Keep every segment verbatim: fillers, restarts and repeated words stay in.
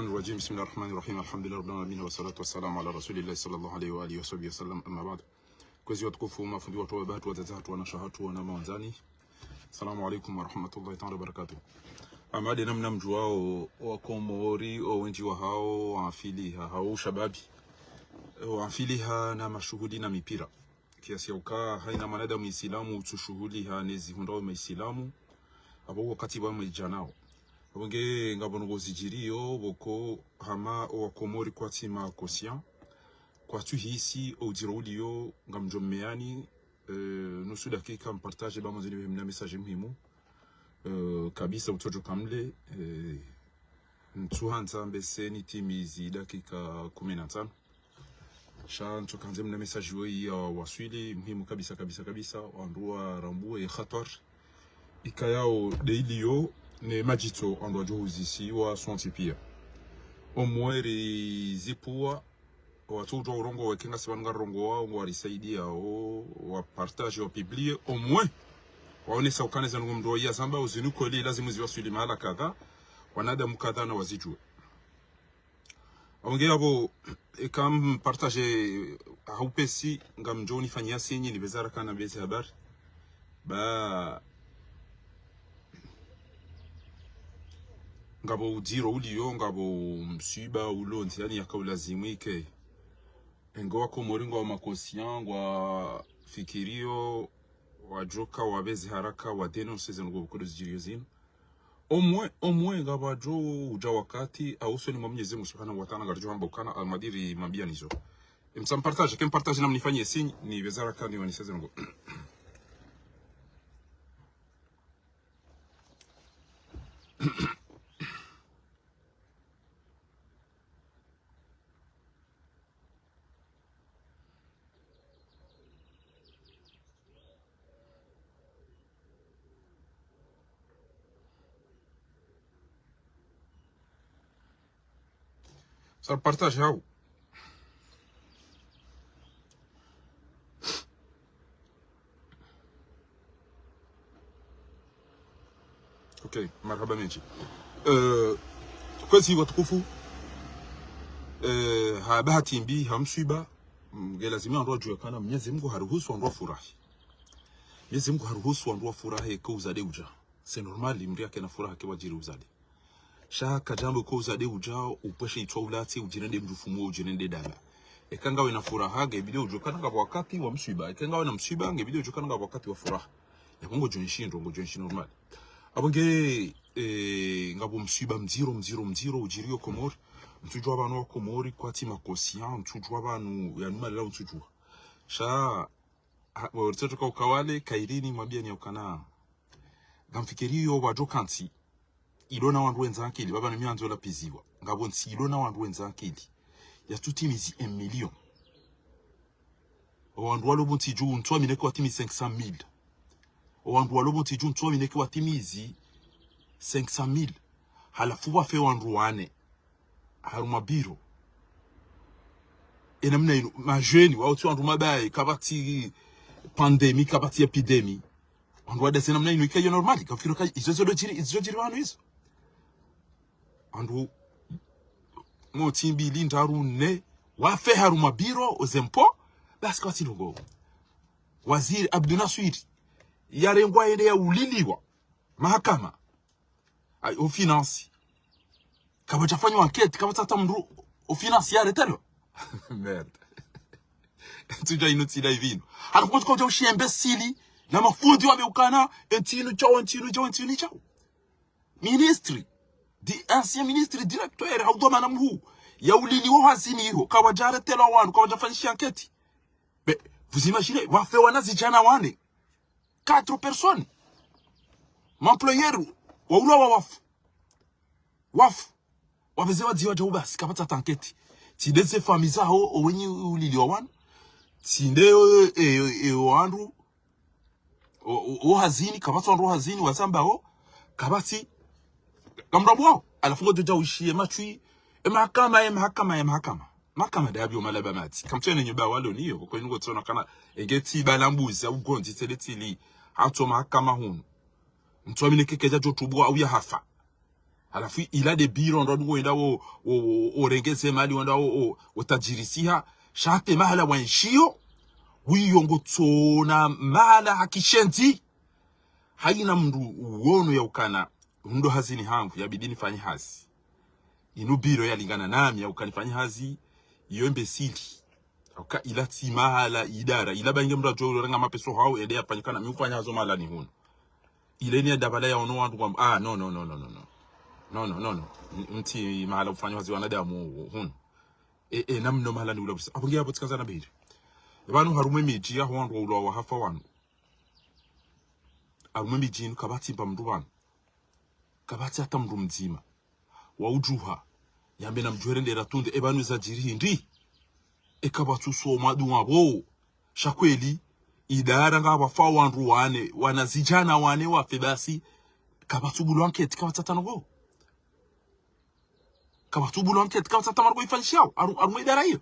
الرحمن الرحيم. بسم الله الرحمن الرحيم. الحمد لله رب العالمين، والصلاة والسلام على رسول الله صلى الله عليه وآله وصحبه وسلم. أما بعد. Kwezi watukufu, mafundi watru, wababa hatru, wadzadze hatru, wanashe hatru, wana mawandzani. Assalamu alaikum warahmatullahi taala wabarakatuh. Amma de namna mdjuwao, Wakomori, owendji wahao, wafiliha, hau shababi. Wafiliha na mashuhuli na mipira. Kiasi ya uka haina mwanadamu Isilamu utsushuhuliha ne zihundrao ma Isilamu, apvo wakati pvwa mwe djanao. Apvo nge ngapvo ndrongoo zidjiriyo, pvoko hama Wakomori kwatsi ma conscient, kwatsuhisi oudziro uliyo, ngamdjo mmeani, eh, nusu dakika mpartage pvamwedja ni mna message muhimu, eh, kabisa utsodjo kamle, eh, ntsuhandza mbese nitimizi dakika kume na ntsanu. Sha ntsuhandze mna message woyi ya waswili, muhimu kabisa, kabisa, kabisa, wandru warambuwe ye khatar ikayao de iliyo, ne madjitso wandru wadjo huzisiwa sontsi pia. Omweri zipuwa, watsu udjuwa urongowa, eka ngasi pvanu ngarirongowao, ngwarisaidiao, wapartage, wapublie, omwe waonesa ukana zanu ngomdru yazamba, uzinu kweli, lazimu ziwaswili mahala kadha, wanadamu kadha na wazidjuwe. Apvo nge apvo, eka mpartage haupesi, ngamdjo nifanyia signe, nipveze haraka na mbeze habari. Ba, ngapvo udziro uliyo, ngapvo mswiba ulo ndziani yaka ulazimu ike. Engo Wakomori ngwao ma conscient, ngwafikiriyo, wadjoka, wapveze haraka, wadénonce zinu ngopvo kodo zidjiriyo zinu. Omwe, omwe ngapvadjo udja wakati, ha usoni mwa Mwenyezi Mungu Subhanahu wa Taala, ngaridjo hamba ukana, almadiri mambia nizo. Msa mpartage, eka mpartage namnifanyie signe, nipveze haraka niwanise zinu ngo. Sa partage hao. Ok, marahaba mendji. Eh, kwezi watukufu, eh, ha bahati mbi, ha mswiba, mm, nge lazimu wandru wadjuwe kana Mwenyezi Mungu haruhusu wandru wafurahi. Mwenyezi Mungu haruhusu wandru wafurahi eka uzade udja. C'est normal, mndru yakena furaha eka wadjiri uzade. Sha kadjambo eka uzade udja, upveshe itswa ulatse, udjirende mdjufumu, udjirende dala. Eka ngawe na furaha, ngebidi udjuwe kana ngapvo wakati wa mswiba. Eka ngawe na mswiba, ngebidi udjuwe kana ngapvo wakati wa furaha. Yapvo ngodjo enshi ndro, ngodjo enshi normal. Apvo nge, eh, ngapvo mswiba mdziro, mdziro, mdziro, udjiriyo Komori. Ntsudjuwa pvanu Wakomori, kwatsi ma conscient, ntsudjuwa pvanu, yanu malala ntsudjuwa. Sha, ha, wa, ritsotoka ukawale, kairini, mwambia ni ukana. Ngamfikiriyo wadjo kantsi ilo na wandru wendza akili, baba na miandzo la piziwa. Ngapvo ntsi ilo na wandru wendza akili yatsutimizi un million. Owandru walo pvo ntsi dju, ntsuamini eka watimizi cinq cent mille. Owandru walo pvo ntsi dju, ntsuamini eka watimizi cinq cent mille. Halafu wafe wandru wane harumwa biro. Enamna inu, ma jeunes, wao tsi wandru mabaye, kapvatsi pandémie, kapvatsi épidémie. Wandru wadese namna inu, ika iyo normal, kafikiri ka, izo zodjiri, izo zodjiri pvanu izo. Wandru, motsi mbili, ndraru, nne, wafe harumwa biro, aux impôts, basi kwatsi ndrongoo. Waziri Abdou Naswiri, yarengwa yende yauliliwa mahakama. Ayi, o finance. Kapvadjafanywa enquête, kapvatsi hata mndru o finance yaretelwa. Merde. Ntsudja inu tsi live inu. Halafu motsi kaudja ushembe sili, na mafundi wambe ukana, entsi inu djao, entsi inu djao, entsi inu djao. Ministre, di, ancien ministre directeur, hau dhwamana mhuu, yauliliwa hazini iho, kapvadjaretelwa wanu, kapvadjafanyishiwa enquête. Mais, vous imaginez, wafe wana zidjana wane. Quatre personnes. M'employeur, waulwa wa wafu. Wafu. Wapveze wadziwa djau basi, kapvatsi hata enquête. Tsi nde ze famille zaho, owenyi uliliwa wanu. Tsi nde, eh, eh, eh, wandru. O, o, o hazini, kapvatsi wandru hazini, wazamba o. Kapvatsi. Kamdru wao. Halafu ngodjo dja uishiye matswi. E mahakama, e mahakama, e mahakama. Mahakama ndapvi o malaba matsi. Kamtsene nyumba walo niyo, koko inu ngotsona kana, enge tsi bala mbuzi, au gondzi tsele tsili. Hatso mahakama hunu. Ntsuamini eka kedja djo tubwa, au yahafa. Halafu ila de biro ndo wenda wo, wo, wo, wo rengeze mali wenda wo, wo, wo tajirisiha. Sha te mahala wa enshiyo, wiyo ngotsona mahala ha kishenzi. Haina mndru uono ya ukana, ndo hazini hangu, ya bidi nifanye hazi. Inu biro ya lingana nami ya ukana nifanye hazi, iyo mbesili. Uka ila tsi mahala idara, ila ba inge mndru adjo ulo renga mapeso hao, ende ya fanyikana, mi ufanya hazo mahala ni hunu. Ile ni ya dabala ya ono wandru kwa, ah, no, no, no, no, no, no. No, no, no, no. Ntsi mahala ufanya hazi wanadamu hunu. E, e, namno mahala ni ula busa. Apo nge apo tsikaza na biri. Pvanu harumwa emidji ya wandru wa ulwa wa hafa wanu. Harumwa emidji inu kapvatsi mba mndru pvanu. Kapvatsi hata mndru mdzima. Wa udjuha. Yambe na mdjuhere ndera tunde. E pvanu zadjiri hindri. E kapvatsu soma dua pvo. Sha kweli. Idara ngapvafa wandru wane. Wana zidjana wane wafe basi. Kapvatsu bulwa nketi kapvatsi hata noko. Kapvatsu bulwa nketi kapvatsi hata noko ifanyishao. Haru, harumwa idara iyo.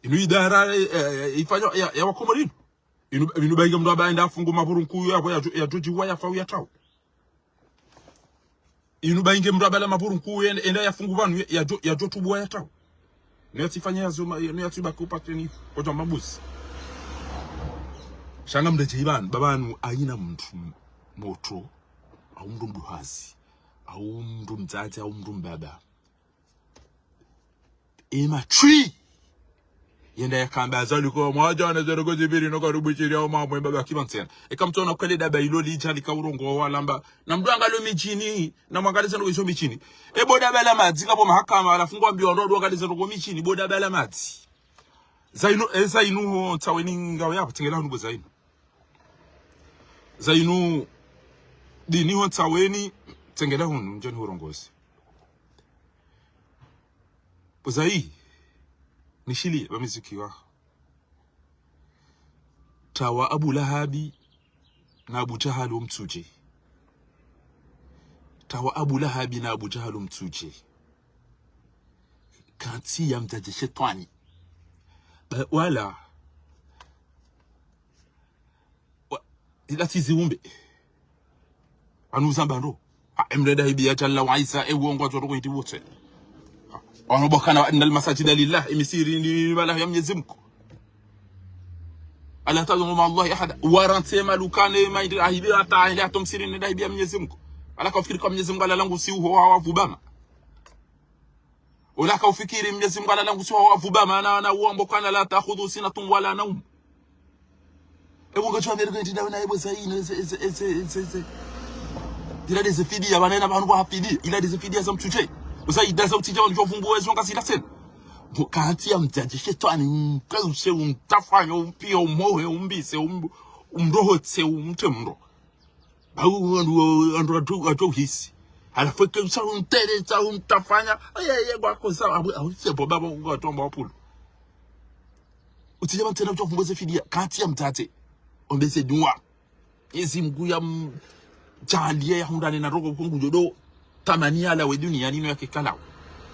Inu idara, eh, eh, ifanya ya, ya wakomori inu. Inu, inu ba inge mndru aba enda afungu mapvuru nkuu yapvo ya, ya djudjiwa ya fau ya tau. Inu ba inge mndru aba la mapvuru nkuu enda, enda ya fungu pvanu ya, ya djo, ya djo tubuwa ya tau. Ni ya tsifanya ya zoma, ni ya tsibaki upateni, kota mabusi. Sha nga mndru dje pvanu, ba pvanu haina mndru motro, au mndru mdruhazi, au mndru mdzadze, au mndru mbaba. Ema tswi. Yenda yakamba azali ko mwadja na zero ko zibiri no karubu shiri au mamwe baba kibantsena. Eka mtsona kwele daba ilo lidja lika urongoa walamba. Na mndru angalo midjini, na mwangalize no izo midjini. E bo daba la madzi kapvo mahakama, halafu ngwambiwa ndo ndo angalize no midjini, bo daba la madzi. Zainu, e zainu ho ntsaweni ngawe yapvo, tsengela hunu bo zainu. Zainu, dini ho ntsaweni, tsengela hunu, ndjeni hurongozi. Bo zayi, nishili, ba miziki wa. Tawa Abu Lahabi na Abu Jahali umtsudje. Tawa Abu Lahabi na Abu Jahali umtsudje. Kantsi ya mdzadze shetwani. Ba, wala. Wa, ila tsi ziumbe. Anu zamba ndo. Ha, emrenda hibi ya Jalla wa Izza, e uongo wa zoro kwa iti wote. Ha, wano bokana wa anna al-masajida lillah, emisiri ni, ni, ni mahala ya Mnyezi Mngu. Ala tad'u ma'a Allahi ahada. Warantse malukane, maindi ahibi hata, ile hata msiri nenda hibi ya Mnyezi Mngu. Ala kafikiri kwa Mnyezi Mngu, ala langu si uho wa wavubama. Ola kaufikiri Mnyezi Mngu ala langu si wa wavubama, na, na uambo kana la ta'khudhuhu sinatun wala nawm. Ebu ngati wa mergo eti dawe na ebo zainu, eze, eze, eze, eze, eze. Ila de ze fidiya, bana ina pvanu kwa fidiya. Ila de ze fidiya za mtsudje. Uza ida za utsudje, wanu djo vumbu wezo nga zila tsena. Bo kantsi ya mdzadze shetwani, umkause, umtafanyo, umpio, umohe, umbise, um, umrohotse, umtemro. Ba u, andu, andu, andu, andu hisi. Halafu eke usa umtere, sa umtafanya. Aye, aye, kwa kosa, abu, abu, se bo baba, kwa tomba wapulu. Utsije ba mtsena utsofumbo ze fidiya, kantsi ya mdzadze. Ombe ze dua. Mnyezi Mngu ya m-, djaaliye ya hundrane na roho kungu djodo. Tamani yalawe duniya nino yake kalawo.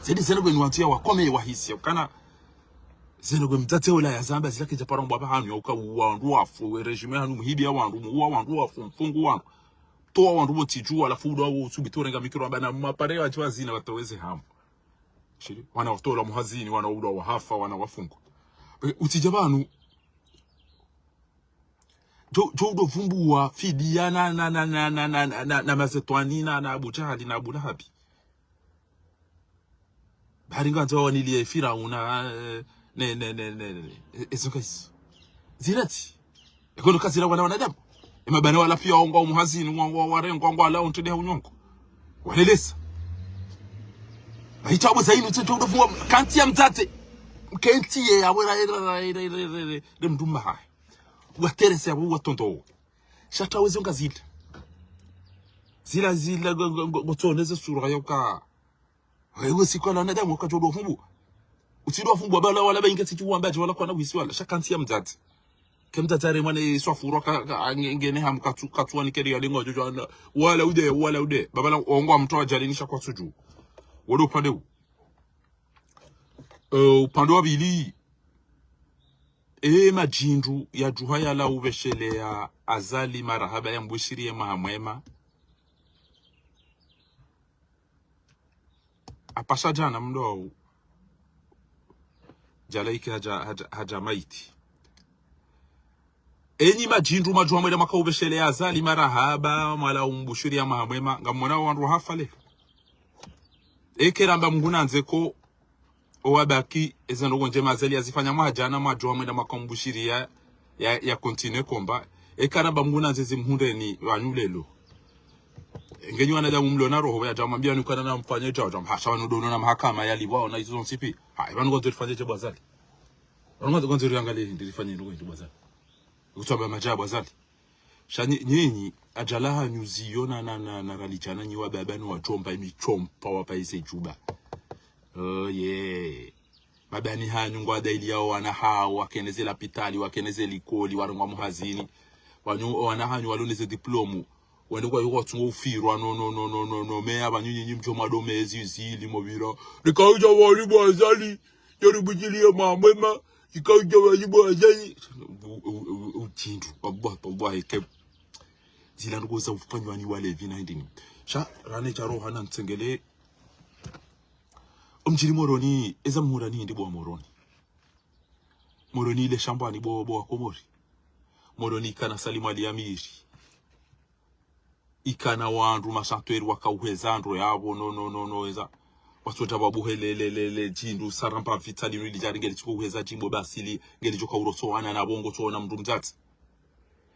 Zedi zeno kwe ni wantru ya wakome wahisi. Ukana zeno kwe mdzadze ola ya zamba zila kidja paro mbwa pvahanu ya uka uwa wandru wafu, we régime hanu muhibi ya wandru, muwa wandru wafu, mfungu wandru. Towa wandru bo tsidju, halafu udo wa usubi torenga mikro amba na mapare wa chiwa zina watoweze hamu. Shiri, wana watola muhazini, wana udo wa hafa, wana wafungwa. E, utsija pvanu, djo, djo udo vumbuwa fidiya na, na, na mazetwani, na, na Abu Jahali, na Abu Lahabi. Bari ngwandzo waniliye Firauna, eh, ne, ne, ne, ne, ne, e, ezo kazi. Zirati. Ekono kazira wana wanadamu. Ema bana wala piya wangwa umuhazini, wangwa warengwa, wangwa wala untende ha unyongo. Walelesa. Mahita abo zainu tse tso udo vumbuwa kantsi ya mdzadze. Kantsi ye ya wera, era, era, era, era, era, era, mndru mma hahe. Waterese abo watondo. Sha ta wezo nga zila. Zila, zila, ngo, ngo, ngo, ngotsoneze sura ya uka. Wewe si kwa wanadamu wakati wa fumbu. Utsidwa fumbu, bala wala ba inga tsi wamba dje wala kwana wisi wala. Sha kantsi ya mdzadze. Ke mdzadze are mwana iswa furwa ka, ka, nge, ngene hamu katsu, katsu wani keri ya lingo djo djo wana. Wala ude, wala ude. Babala ongo wa mtowa djali nisha kwa tsuju. Wado upande u. Eh, upande wa pvili. E madjindru yadjuha yalawe upvesheleya Azali marahaba yambushiriye mwaha mwema. Apvasa djana mndru wawu djalaike hadja, hadja, hadja maiti. Enyi madjindru mwadjuha mwenda mwakaupvesheleya Azali marahaba, mwalawe umbushiriya mwaha mwema, ngamwona wandru wahafa leo. Eka ramba Mngu nandzeko, owabaki, eze ndrongoo ndjema Azali yazifanya mwaha djana mwadjuha mwenda mwakambushiriya, ya, ya continuer combat. Eka ramba Mngu nandze zimhundreni pvanu leo. Ngenyi wanadamu mlona roho, yadja mwambiya nukana namfanye djao, djao, hasha pvanu ndo na mahakama yalipvwa, ona izo zontsi pi. Ha, pvanu ngondzo rifanye dje bo Azali. Pvanu ngondzo, ngondzo riangaliye hindri rifanye ndrongoo hindri bo Azali. Kutsamba madjabu Azali. Sha nyi-, nyinyi, adjala hanyu ziyo na, na, na, na rali djana nyi wababa ni wadjomba, imi djomba wa pvayise djuba. Oh, yeah. Mabani hanyu ngwadailiyao wana hawo, wakene ze lapitali, wakene ze likoli, warengwa muhazini. Wanyu, wana hanyu walone ze diplomu. Wende kwayuko watsungo ufirwa, no, no, no, no, no, no, meya, pvanu nyinyi mdjo mwadome ezi zili mopvira. Nikaudja wali bo Azali. Yori bujili ya mwaha mwema, ikaudja wali bo Azali. U, u, u, u, udjindru, wallahi, wallahi, ke. Zila ndrongoo za ufanywa ni walevi na hindri ni. Sha, rane dja roha na ntsengele. Omdjiri Moroni, eza mhura ni hindri bo wa Moroni. Moroni ile shambwani bo, bo wa Komori. Moroni ikana Salim Ali Amiri. Ikana wandru masantweri wakauheza ndro yapvo, no, no, no, no, eza. Watsodja pvwabuhe le, le, le, le, djindru saramba vita linu ili djari ngelitsuko uheza djimbo basi li, ngelidjoka uroso wana na bongo tso na mndru mdzadze.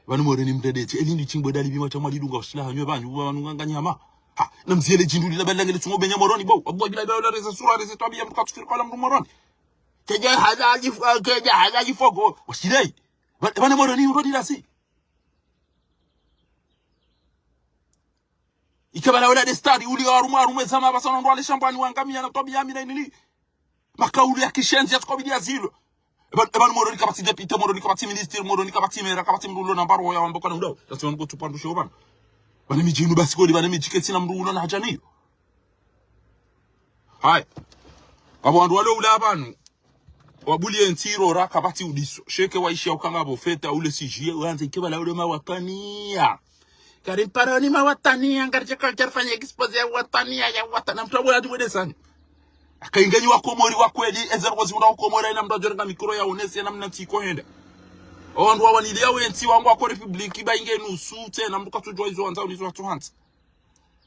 Pvanu Moroni mdredetsi, eli ndi djimbo dali pvima sha mwadidunga washila hanywe pvanyu, pvanu nganga nyama. Ha, na mziyele djindru lila bala ngelitsungo benya Moroni, bo. Abu Abdullah, bala reza sura, reza twabiya, mndru katsufikiri kwala mndru Moroni. Kedja hadja djif-, kedja hadja djifogo. Washilei. Pva-, pvanu Moroni, Moroni lasi. Ike pvala wela destari, uli harumwa, harumwa ezama, apvasa no ndro wale shambwani wangamiya na twabiya mi na hindri ni. Makaulu ya kishenzi ya tsukobidi ya zilo. Eba, eba ni Moroni kapvatsi député, Moroni kapvatsi ministre, Moroni kapvatsi maire, kapvatsi mndru ulo na mbaro ya wamba kana udao. Tasi wanu kutsu pandusha opvanu. Pvanu midji inu basi kodi, pvanu midji ketsina mndru ulo na hadja niyo. Haya. Kapvo wandru wale ula pvanu. Wabuliye ntsi irora kapvatsi udiso. Sheke waishiya ukanga pvo feta ule sijiye, uandze ike pvala ule mawataniya. Kari mparoni mawataniya, ngaridjo ka, ngaridjo fanya exposé ya wataniya, ya wata-, na mndru apvo yadji mwende sani. Aka ingenyi wa Komori wa kweli, eze ndrongoo zihundra wa Komori, hayina mndru adjorenga mikro yaonese, namna ntsi iko henda. Owandru wawaniliya wentsi wangu wako République, ba inge nusu, tsena mndru katsudjuwa izo wandza, unizo watsuhandza.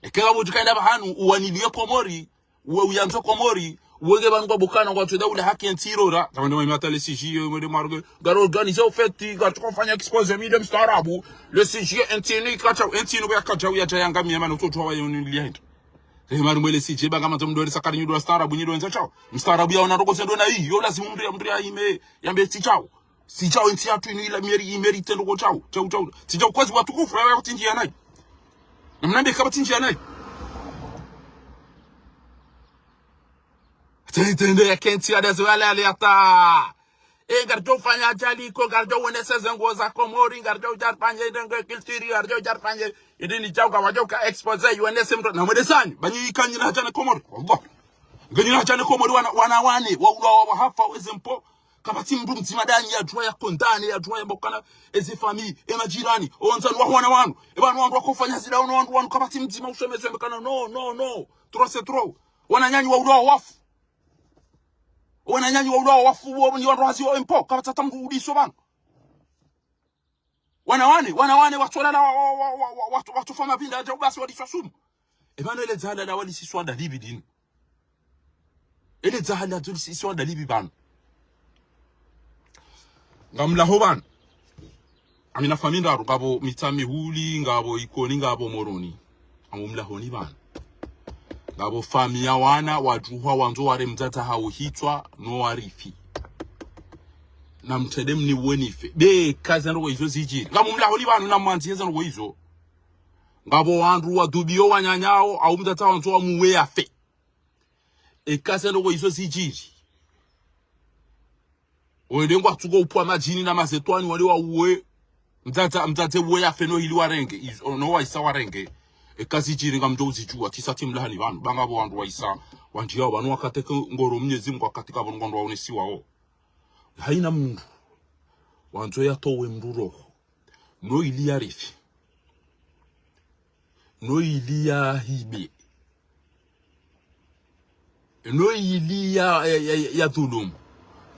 Eke kapvo udjikaenda pvahanu, uwaniliye Komori, uwe uyandzo Komori, uwe nge pvanu ngwabokana ngwatsweda ule haki entsi irora. Tamwende mwa imata le C G, mwende mwarge, ngaro organisé ofeti, ngatsuko fanya exposé mi nde mstaarabu. Le C G entsi inu ikadja, entsi inu yakadja uyadja yangamiya mana utsotwa wa yoni liya hindri. Ze mari mwe le C G ba ngamandzo mndru ende sakari nyi ndo wastaarabu nyi ndo wendza shawo. Mstaarabu yaona ndrongoo ze ndo na iyo, lazimu mndru ya, mndru ya ime, yambe tsi shawo. Tsi shawo entsi yatru inu ila meri, imeri tsi ndrongoo shawo. Shawo, shawo. Tsi shawo kwezi watukufu, ya, ya kutindjiya nayi. Na mnambe kapvatsi ndjiya nayi. Tende, tende, ya kentsi ya dazo yale, yale hata. E, ngaridjo fanya ajali iko, ngaridjo wonese ze nguo za Komori, ngaridjo udja rifanye ndenge kiltiri, ngaridjo udja rifanye. Idini djauka, wadjauka exposé, uwonese mndru, na mwende sani, ba nyi ikanyi na hadja ne Komori. Wallah. Ngenyi na hadja ne Komori, wana, wana wane, wa ulwa wa, wahafa, weze mpo. Kapvatsi mndru mdzima dani yadjuwa ya condamné, yadjuwa ya bokana, eze famille, e majirani, owandzani wa wana wanu. E pvanu wandru wakofanya zila, ono wandru wanu, kapvatsi mdzima ushemezwe mbekana, no, no, no. Trop, c'est trop. Wananyanyi wa ulwa wafu. Wananyanyi wa ulwa wafu, wo, ni wandru hazi wa mpo, kapvatsi hata mndru udiso pvanu. Wana wane, wana wane, watsolala, wa, wa, wa, wa, wa, watso-, watsofanya pvinda, adja ubasi waliswa sumu. E pvanu ele dzahala la walisiswa dalili dinu. Ele dzahala la walisiswa dalili pvanu. Ngamlaho pvanu. Amina fami ndraru, ngapvo Mitsamihuli, ngapvo Ikoni, ngapvo Moroni. Ngamumlahoni pvanu. Ngapvo fami ya wana, wadjuha, wandzo ware mdzadze hawo hitswa, no warifi. Na mtrende mniuwe nife. Be, eka ze ndrongoo izo zidjiri. Ngamumlahoni pvanu na mwandziye ze ndrongoo izo. Ngapvo wandru wadubiyo wananyawo, hawu mdzadze wandzo wamuwe yafe. Eka ze ndrongoo izo zidjiri. Wende ngwatsuko upvwa madjini na mazetwani wale wauwe. Mdzadze, mdzadze uwe yafe no hili warenge. Izo, no waisa warenge. Eka zidjiri ngamdjo uzidjuwa. Tsisa tsimlahani pvanu. Ba ngapvo wandru waisa. Wandjiyawo pvanu wakateke ngoro Mnyezi Mngu wakati kapvo ngondro waonesiwawo. Hayina mndru. Wandzo yatowe mndru roho. No ili yarithi. No ili yahibe. No ili ya, ya, ya, ya dhulumu.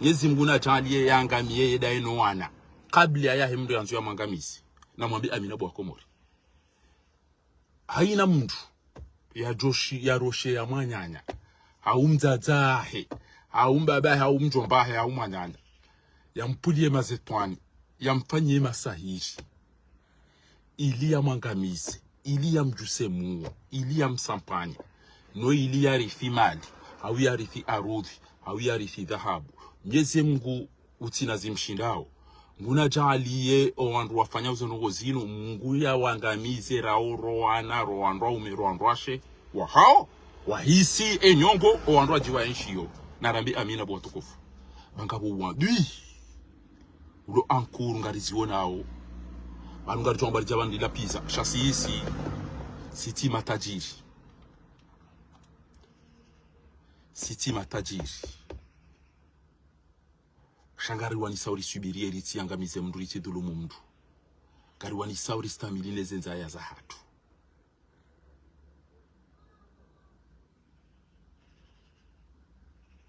Mnyezi Mngu nadjaaliye yangamiye ye daye no wana. Kabla yahe mndru yandzo yamwangamize. Namwambe amina bo Wakomori. Haina mndru yadjoshi, yaroshe ya mwananya, hau mdzadze wahe, hau mbaba wahe, hau mdjomba wahe, hau mwananya, yampuliye mazetwani, yamfanyiye masahiri, ili yamwangamize, ili yamdjuse muo, ili yamsampanye, no ili yarithi mali, hau yarithi arudhi, hau yarithi dhahabu. Mnyezi Mngu utsina zimshindao. Ngunadjaaliye owandru wafanyao zendrongo zinu, Mngu yawangamize rao, ro wana, ro wandru waume, ro wandru washe, wahao, wahisi enyongo, owandru wadjiwa enshiyo. Narambe amina bo watukufu. Ba ngapvo uadui. Ulo ankuru ngariziwonao. Pvanu ngaridjo amba ridja pvanu rilapviza. Sha sisi, sitsi matajiri. Sitsi matajiri. Sha ngariwanisao risubiriye, ritsiangamize mndru, ritsidhulumu mndru. Ngariwanisao ristamili ne zendzaya zahatru.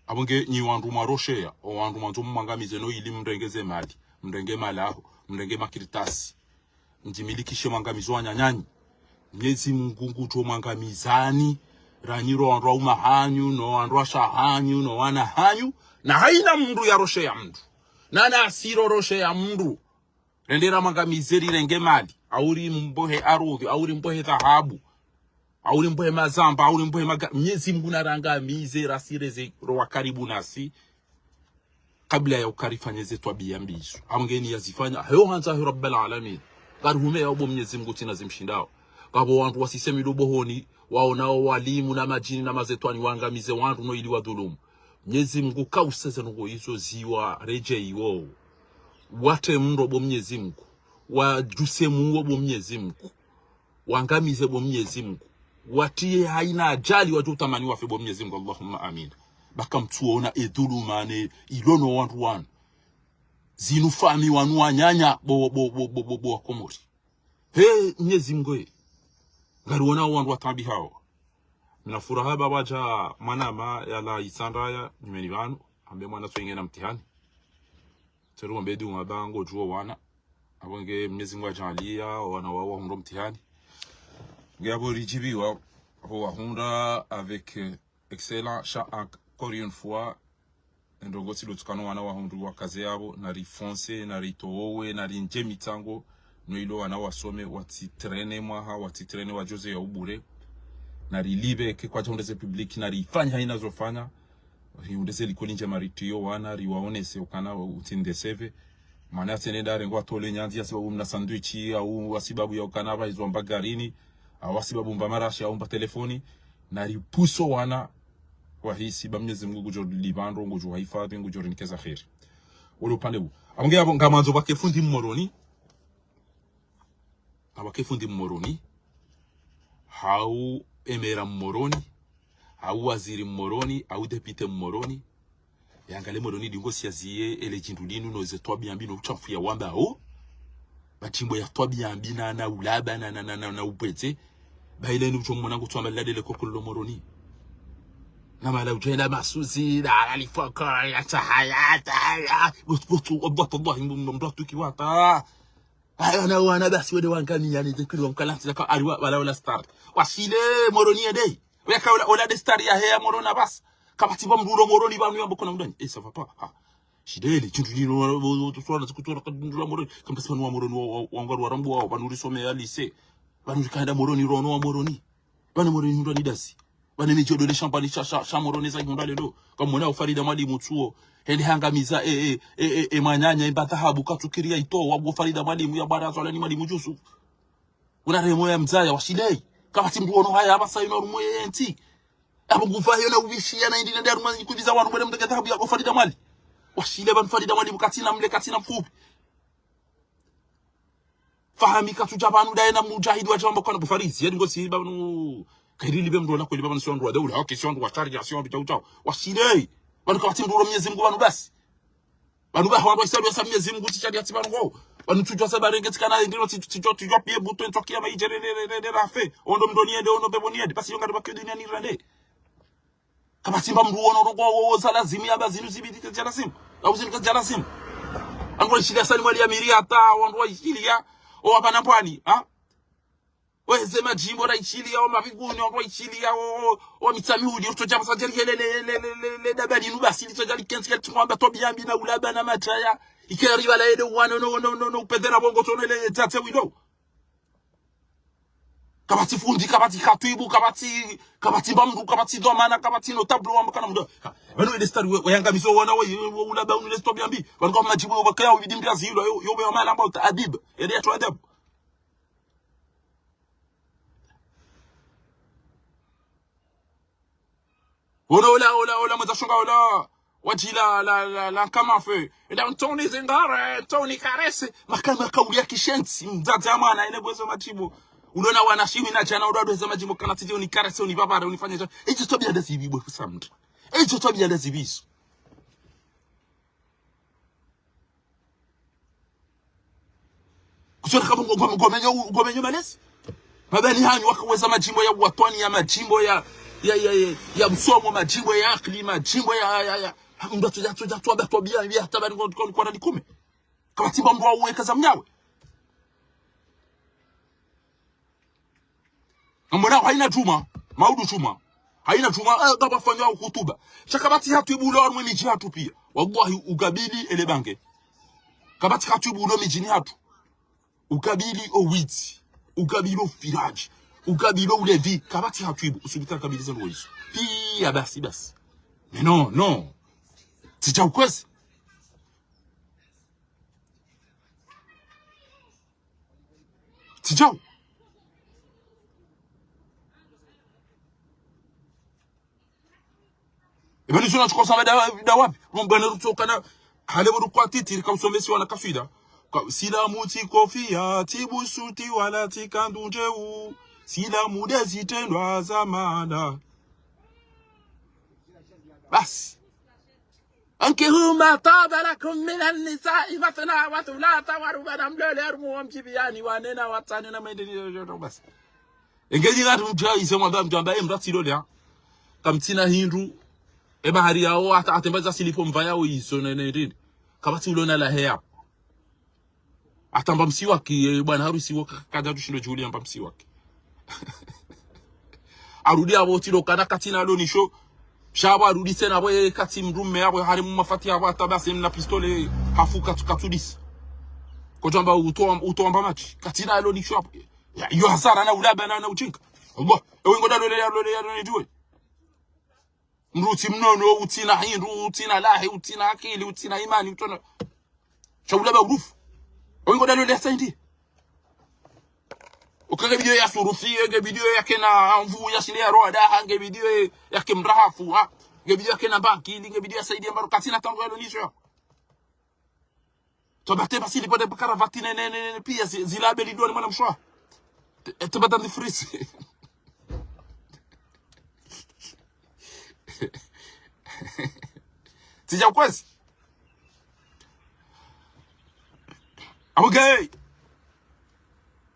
Apvo nge nyi wandru mwarosheya, owandru mwandzo mumwangamize no ili mrenge ze mali, mrenge malaho, mrenge makaratasi, mdjimilikishe mwangamizo wananyanyu. Mnyezi Mngu ngudjo mwangamizani, ranyi ro wandru waume wahanyu, no wandru washe wahanyu, no wana wahanyu, na haina mndru yarosheya mndru. Na nasi rorosheya mndru. Rende ramwangamize rirenge mali, hau rimbohe arudhi, hau rimbohe dhahabu, hau rimbohe mazamba, hau rimbohe maga-, Mnyezi Mngu narangamize, rasi reze ro wakaribu nasi. Kabla ya ukarifanye ze twabiya mbi izo. Hau nge nyi yazifanya, heyo handza he Rabbal Alamin. Ngarihumeya obo Mnyezi Mngu utsina zimshindao. Ngapvo wandru wasisemi ndo bohoni, waonao walimu na madjini na mazetwani wangamize wandru no ili wadhulumu. Mnyezi Mngu kauseza ndrongo izo ziwaredjeyi wowo. Watre mndro bo Mnyezi Mngu. Wadjuse muo bo Mnyezi Mngu. Wangamize bo Mnyezi Mngu. Watriye haina ajali wadjo utamani wafe bo Mnyezi Mngu. Allahumma amin. Ba kamtsuona edhuluma ne ilono wandru wanu. Zinu fami wanu wananya bo, bo, bo, bo, bo, bo Wakomori. He, Mnyezi Mngu we. Ngariwonao wandru wataabihao. Mina furaha ba wadja mwanama yalawa Itsandraya, nyumeni pvanu, ambe mwana tso inge na mtihani. Tseru wambe dua ba ngodjuo wana. Apvo nge Mnyezi Mngu adjaaliya, wana wao wahundra mtihani. Nge apvo ridjibiwa, apvo wahundra avec, euh, excellent, sha encore une fois, ndrongo tsi ndo tsukano wana wahundru wakaze yapvo, nari foncer, nari towowe, nari ndje mitsango, no ilo wana wasome, watsitrene mwaha, watsitrene wadjoze ya ubure, nari libe, ke kwadja hundre ze public, nari fanya haina zofanya, rihundre ze likoli ndjema ritiyo wana, riwaonese ukana utsinde seve, mwana yatsende nda rengo atole nyandzi, hasibabu mna sandwich, hau hasibabu ya ukana pvahizwa mbagarini, hau hasibabu mba marashi, hau mba telefoni, nari puso wana, wahisi ba Mnyezi Mngu ngudjo lipva ndro, ngudjo wahifadhi, ngudjo rinikeza kheri. Ole upande wu. Apvo nge apvo ngamandzo pvake fundi Mmoroni. Apvake fundi Mmoroni. Hau emera Mmoroni. Hau waziri Mmoroni. Hau député Mmoroni. Yangale Moroni dingo siyaziye ele djindru linu no ze twabiya mbi no utshafu ya wamba ho. Ba tsimbo ya twabiya mbi na, na ulaba na, na, na, na, na upwete. Ba ile ni utso mwana ngutso amba lade le kokolo Moroni. Na mala utso enda masuzi, na alifoko, ya tsahaya, tsahaya. Kutu, kutu, obwa tobo, himbo, mbo, mbo, tuki wata. Aya, na wana basi wende wangamiya, ni zekiri wa mkalanti, zaka, aliwa, wala, wala star. Washile, Moroni yende. Weka ola, ola de star ya heya Moroni basi. Kapvatsi pvwa mndru ro Moroni pvanu yambo kona mndani. Eh, ça va pas. Ha. Shideli, tsintru lino, wo, wo, wo, tuswana, tsikutswana, ka mndru ro Moroni. Kamba si pvanu wa Moroni, wa, wa, wa, ngwari wa rambo wa, pvanu risome ya lycée. Pvanu rikaenda Moroni, rono wa Moroni. Pvanu Moroni hundra ni dasi. Pvanu midjodo le shamba ni sha, sha, sha Moroni za hundra lelo. Kamwona Farida Mwalimu tsuo. Hende hangamiza, e, e, e, e, e, mwananya, e, mba dhahabu, katsukiri ya ito, wa bo Farida Mwalimu, ya bwana Swalani Mwalimu Yusuf. Una remo ya mdzaya, washilei. Kapvatsi mndru ono haya, apvasa yino harumwa ye ntsi. Apvo nguva yona uvishiya na indi na nde harumwa ni kuviza wanu mwele mndru ke dhahabu ya bo Farida Mwali. Washile pvanu Farida Mwali, mkatsina mle, katsina mfupvi. Fahami katsudja pvanu daye na mujahidi wa djamba kwana bo Farida. Yadi ngosi pvanu. Kairi libe mndru ona kweli pvanu si wandru wa daula. Okay, si wandru wa sharia, si wandru chau chau. Washilei. Pvanu kapvatsi mndru ro Mnyezi Mngu pvanu basi. Pvanu pvaho wandru waisaliya sa Mnyezi Mungu tsi shariya tsi pvanu ngo. Pvanu tsudjuwa sa barenge tsikana ndilo tsi, tsi, tsi, tsudjuwa piye buto ntsokiya maidje ne, ne, ne, ne, ne, rafe. Ondo mdroni yende, ondo pepvoni yende. Basi yo ngari pvakiyo duniani rande. Kapvatsi mba mndru wono rongo wo, wo, za lazimu ya ba zinu zibidi kazidja lazimu. Au zinu kazidja lazimu. Wandru waishiliya Salim Ali Amiri hata, wandru waishiliya, o wapvana pvwani, ha? Weze madjimbo raishiliya, o mapviguni, wandru waishiliya, o, o, o Mitsamihuli, o tsodja pvasa djeri hele, le, le, le, le, le, daba linu basi, li tsodja likentsi, kali tsi kwamba twabiya mbi na ulaba na madjaya. Ike riba la yede wane, no, no, no, no, upvendze na bongo tsono le, tsatse wilo. Kapvatsi fundi, kapvatsi khatwibu, kapvatsi, kapvatsi mba mndru, kapvatsi dhwamana, kapvatsi notable wamba kana mndru. Ha, pvanu ile stari we, we yangamizo wana we, we, we ulaba unu ile stop yambi. Pvanu kwa madjimbo yo bakaya ubidi mbi azilo, yo, yo be mala amba uta adib. Ele ya tu adab. Ola, ola, ola, ola, mweza shonga, ola. Wadjila, la, la, la, nkama fe. Ela, ntoni zengare, ntoni karese. Maka, maka, ulia kishenzi, mdzadze ya mwana, ene bwezo madjimbo. Ulona wana shiwi na djana, ulo adweza madjimbo, kana tsidje unikarese, unipvapvare, unifanye dja. Ezo twabiya ndazibi bwe kusamdra. Ezo twabiya ndazibi izo. Kutsona kama ngo-, ngo-, ngomenyo, ngomenyo malezi. Mabani hanyu waka weza madjimbo ya watwani, ya madjimbo ya, ya, ya, ya, ya msomo, madjimbo ya akili, madjimbo ya, ya, ya. Mndru atsodja, atsodja, atsodja, atsodja, ya hata bani kwa, kwa, kwa nani kume. Kapvatsi mba mndru wa uweka za mnyawe. Ngamwona haina djumwa, maudu djumwa. Haina djumwa, eh, ngapvafanywa hutuba. Sha kapvatsi hatwibu ulo harumwa midji hatru piya. Wallahi, ukabili ele bange. Kapvatsi hatwibu ulo midjini hatru. Ukabili o widzi. Ukabili o firadji. Ukabili o ulevi. Kapvatsi hatwibu. Usubita kabili zandru izo. Piya basi, basi. Mais non, non. Tsidja ukwezi. Tsidjau. Eba ni suna tsuko saba da, da wapi? Mbwana rutsokana, hale bo rukwa titi, rika usomesiwa na kaswida. Ka, silamu tsi kofiya, tsi busuti wala tsi kandu ndjeu. Silamu de zitrendwa za maana. Basi. انكحوا ما طاب لكم من النساء مثنى وثلاث ورباع. Mlole harumwa mdjipviyani, wane na watsanu na mende ni yoto basi. Engedji ngatu mdja ize mwamba mdjamba, eh, mdru atsilole, ha? Kamtsina hindru. E bahari yawo, hata, hata mbaza silipo mva yawo izo, ne, ne, ne. Kapvatsi ulona la heya. Hata mba msiwaki, eh, bwana harusi wo ka-, kadja tushindo djuli ya mba msiwaki. Harudi apvo tilo kana katsina lo nisho. Sha apvo harudi tsena apvo, eh, katsi mdrume apvo, hari mu mafati apvo, hata basi mna pistole, hafu katsu, katsu disi. Kotamba utoa, utoa mba matshi. Katsina lo nisho apvo. Ya, yo hasara na ulaba na, na ujinga. Allah. Ewe ngoda lole ya, lole ya, lole ya, lole. Mdru utsi mnono, utsina hindru, utsina lahi, utsina akili, utsina imani, utsina. Sha ulaba udufu. Oingo dalo le saindi. Uka nge bidio ya surufi, nge bidio ya kena mvu ya shile ya roa daha, nge bidio ya ke mrahafu, ha? Nge bidio ya kena mbakili, nge bidio ya saidi ya mbaru katsina tangu ya lo nisho. Tobate basi lipode pakaravati ne, ne, ne, ne, piya zi-, zilabe lidoni mwana mshwa. Te-, tobata ndi frisi. Tsidja kwezi. Abuge.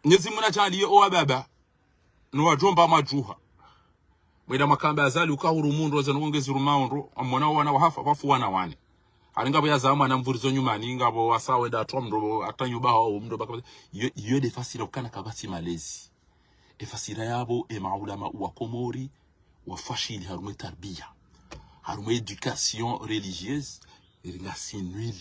Mnyezi Mungu na djaliye owa baba. No wadjomba mwadjuha. Mwenda mwakamba Azali uka huru mundru, zeno ngezi rumao ndro, amwona wana wahafa, wafu wana wane. Hari ngapvo ya zama na mvurizo nyumani, ngapvo wasa wenda atwa mndro, ata nyuba hao, mndro baka, iyo, iyo de fasira ukana kapvatsi malezi. E fasira yapvo, e maulama wa Komori, wafashili harumwa e tarbiya. Harumwa e éducation religieuse, eri ngasi nul.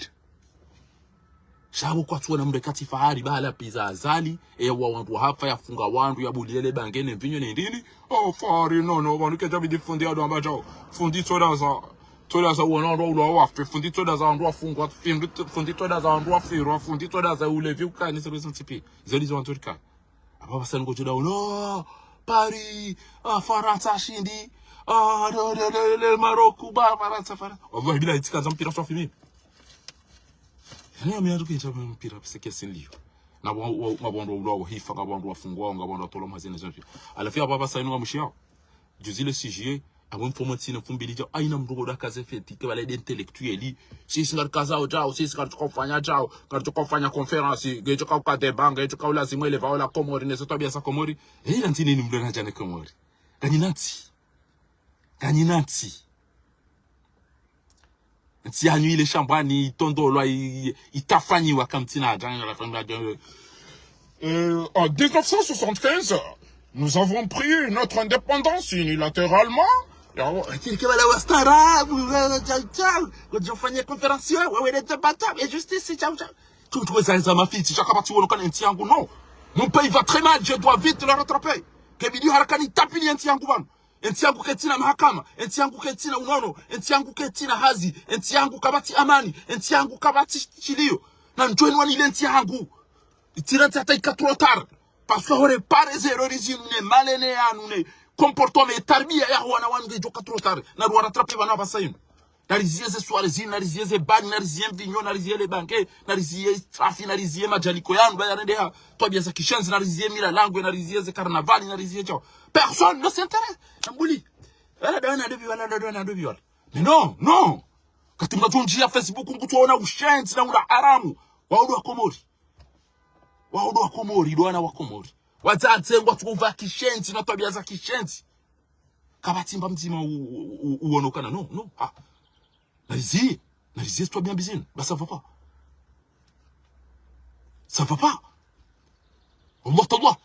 Sha apvo kwatsuona mndru ekatsi fahari, bahala piza Azali, ewa wandru wahafa, yafunga wandru, yabuliye le bange, ne mvinyo, ne ndini. Oh, fahari, no, no, pvanu kedja bidi fundi ya dwamba djao. Fundi tsoda za, tsoda za uona wandru wa ulwa wafe, fundi tsoda za wandru wafungwa, fundi, fundi tsoda za wandru wafirwa, fundi tsoda za ulevi ukani, zero izo ntsipi. Zero izo wandru rikani. Apvo pvasa niko tsoda uno, Paris, ah, Farantsa shindi, ah, le, le, le, le Maroc, ba, Farantsa, Farantsa. Wallahi billahi, tsika za mpira swafi mimi. Yaani, ya mimi nduki ncha mpira, pese kia sinliyo. Ngapvo, wa, ngapvo wandru wa ulwa wahifa, ngapvo wandru wafungwa, ngapvo wandru watolwa mhazini zonti. Halafu ya baba sa inu ngamshiyao. Juzi le six juillet, Apvo mfumo ntsina mfumbili djao, haina mndru ngodjo kaze feti, ke pvala nde intellectuel. Sisi ngarikazao djao, sisi ngaridjo ufanya djao, ngaridjo ufanya conférence, ngedjo uka débat, ngedjo uka lazimu elevao la Komori, neze twabiya za Komori. Hei, la ntsi nini mndru nadjane Komori? Nganyina ntsi. Nganyina ntsi. Ntsi yanyu ile shambwani, itondolwa, i-, itafanyiwa kamtsina djanga la famille de... Euh, en dix-neuf cent soixante-quinze, nous avons pris notre indépendance unilatéralement. Yawo, tirike pvala wastaarabu, wewe, djao, djao. Ngodjo ufanya conférence, wewe, wewe, lete bata, et justice, djao, djao. Tout, tout, ça, ça m'a fait, si chaque parti, on connaît un petit angle, non. Mon pays va très mal, je dois vite le rattraper. Ke bidi harakani tapili un petit angle, pvanu. Entsi yangu kaitsina mahakama, entsi yangu kaitsina unono, entsi yangu kaitsina hazi, entsi yangu kapvatsi amani, entsi yangu kapvatsi shiliyo. Na ndjwenu wanile entsi yangu. Itsina ntsi hata ika trop tard. Parce que ho réparer ze erreur zinu ne malene yanu ne comportement, tarbiya ya wana wanu ngedjo uka trop tard. Na rwa rattraper pvanu pvasa yinu. Nariziye ze soirée zinu, nariziye ze bal, nariziye mvinyo, nariziye le bange, nariziye trafi, nariziye madjaliko yanu, ba yarendeha, twabiya za kishenzi, nariziye mila langwe, nariziye ze carnaval, nariziye djao. Personne ne s'intéresse. Nambuli. Wala ndo wana ndopvi, wala ndo wana ndopvi, wala. Mais non, non. Kati mna tondji ya Facebook, nkutsuona ushenzi na ula haramu. Wao ndo wa Komori. Wao ndo wa Komori, ndo wana wa Komori. Wadzadze ngwatsuka uva kishenzi, na twabiya za kishenzi. Kapvatsi mba mdzima u-, u-, u-, uonokana. Non, non. Ah. Nariziye, nariziye twabiya mbi zinu. Ba ça va pas. Ça va pas. Wallah tallah.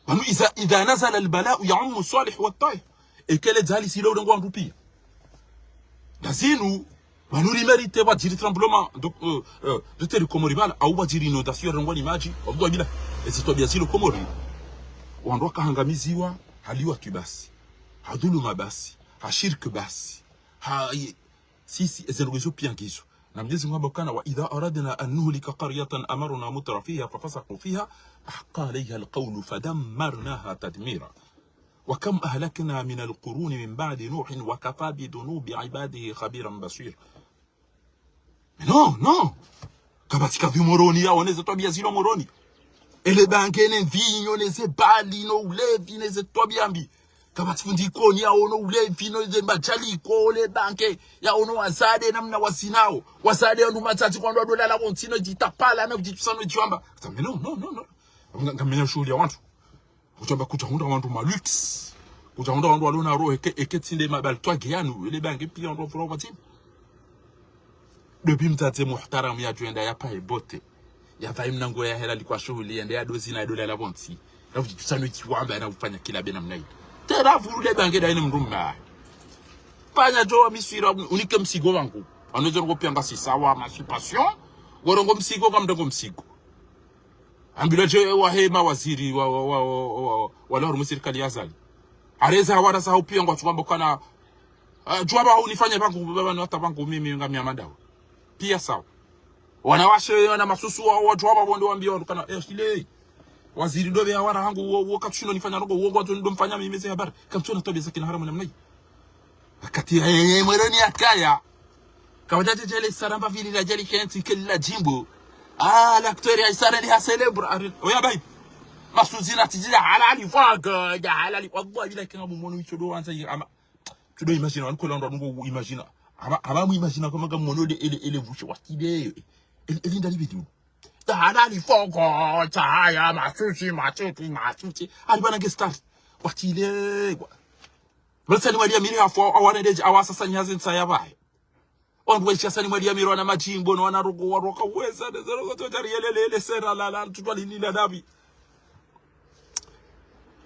Pvanu إذا، إذا نزل البلاء يعم الصالح والطالح. Eka le dzali shilo urengwa wandru piya. Na zinu, pvanu ri mériter pvwadjiri tremblement de, euh, euh, de terre Komori pvala, au pvwadjiri inondation urengwa ni madji, wabudwa bila, ezi twabiya zilo Komori. Wandru wakahangamiziwa, ha liwatwi basi. Ha dhuluma basi. Ha shirk basi. Ha, sisi, eze ndrongoo izo piya ngizo. Na Mwenyezi Mungu hamba ukana, وإذا أردنا أن نهلك قرية أمرنا مترفيها ففسقوا فيها فحق عليها القول فدمرناها تدميرا. وكم أهلكنا من القرون من بعد نوح وكفى بذنوب عباده خبيرا بصيرا. Mais non, non. Kapvatsi kadhwi Moroni yaone ze twabiya zilo Moroni. Ele bange ne mvinyo, ne ze bali, no ulevi, ne ze twabiya mbi. Kapvatsi fundi Ikoni yaone ulevi, no ze madjaliko, le bange, yaone wazade namna wazinao. Wazade wandru matsatsi kwa ndo wadola la bontsino djitapala na kudjitsusa no djiwamba. Kasa, mais non, non, non, non. Nga-, ngamenya shuhuli ya wandru. Kutsuamba kutsahundra wandru ma luxe. Kutsahundra wandru walona roho eke, eke tsi nde mabal twage yanu, ele bange piya wandru wafura upvatsini. Dobi mdzadze muhtaramu yadjo enda yapvahe bote. Yapvahe mnango ya hela likwa shuhuli, yende yadozi na yadola la bontsi. Na kudjitsusa no djiwamba na ufanya kila bena mnayi. Tera vuru le bange daine mndru mma. Panya djo wa miswira, unike msigo wangu. Wanozo ngo piya ngasi sawa, emancipation. Worongo msigo, kamdongo msigo. Ambilwa dje wahe mawaziri wa, wa, wa, wa, wa, wala harumwa sirikali ya Azali. Hareza hawara sa hau piya ngwatsuamba ukana, ah, djuwa ba unifanye pvangu, baba, no hata pvangu mimi ngamia madawa. Piya sawa. Wanawashe, wana masusu wa, wa djuwa ba wonde wambiya wandru ukana, eh, shile. Waziri ndopvi hawara hangu, wo, wo, katsushino nifanya ndrongoo, wo, ngwatsu ndo mfanya mimi ze habari. Kamtsuna twabiya za kina haramu namna yi. Wakati ya, ya, ya, Moroni yakaya. Kapvadja tete le saramba vili la djali kentsi keli la djimbo. Ah, l'acteur ya isara li ha célèbre. Ari, oya bayi. Masuzi na tijila halali, fuck, ya halali. Wallah, bila kenga mumono itsodo wanza yi, ama. Tsodo imagine, wanu kola ndo nungo imagine. Ama, ama mu imagine kama ga mono de ele, ele vuche watile. Ele, ele ndali bidu. Ya halali, fuck, ya haya, masuzi, masuzi, masuzi. Ali bana ge star. Watile, wa. Bala Sani Mwaliya miri hafo, awane deji, awasa Sani haze ntsa ya baye. Wandru waisha Sani Mwaliya miri wana madjimbo, no wana rogo, waroka, weza, neze rogo, to jari, yele, le, le, sera, la, la, tutwa, lili, la, dabi.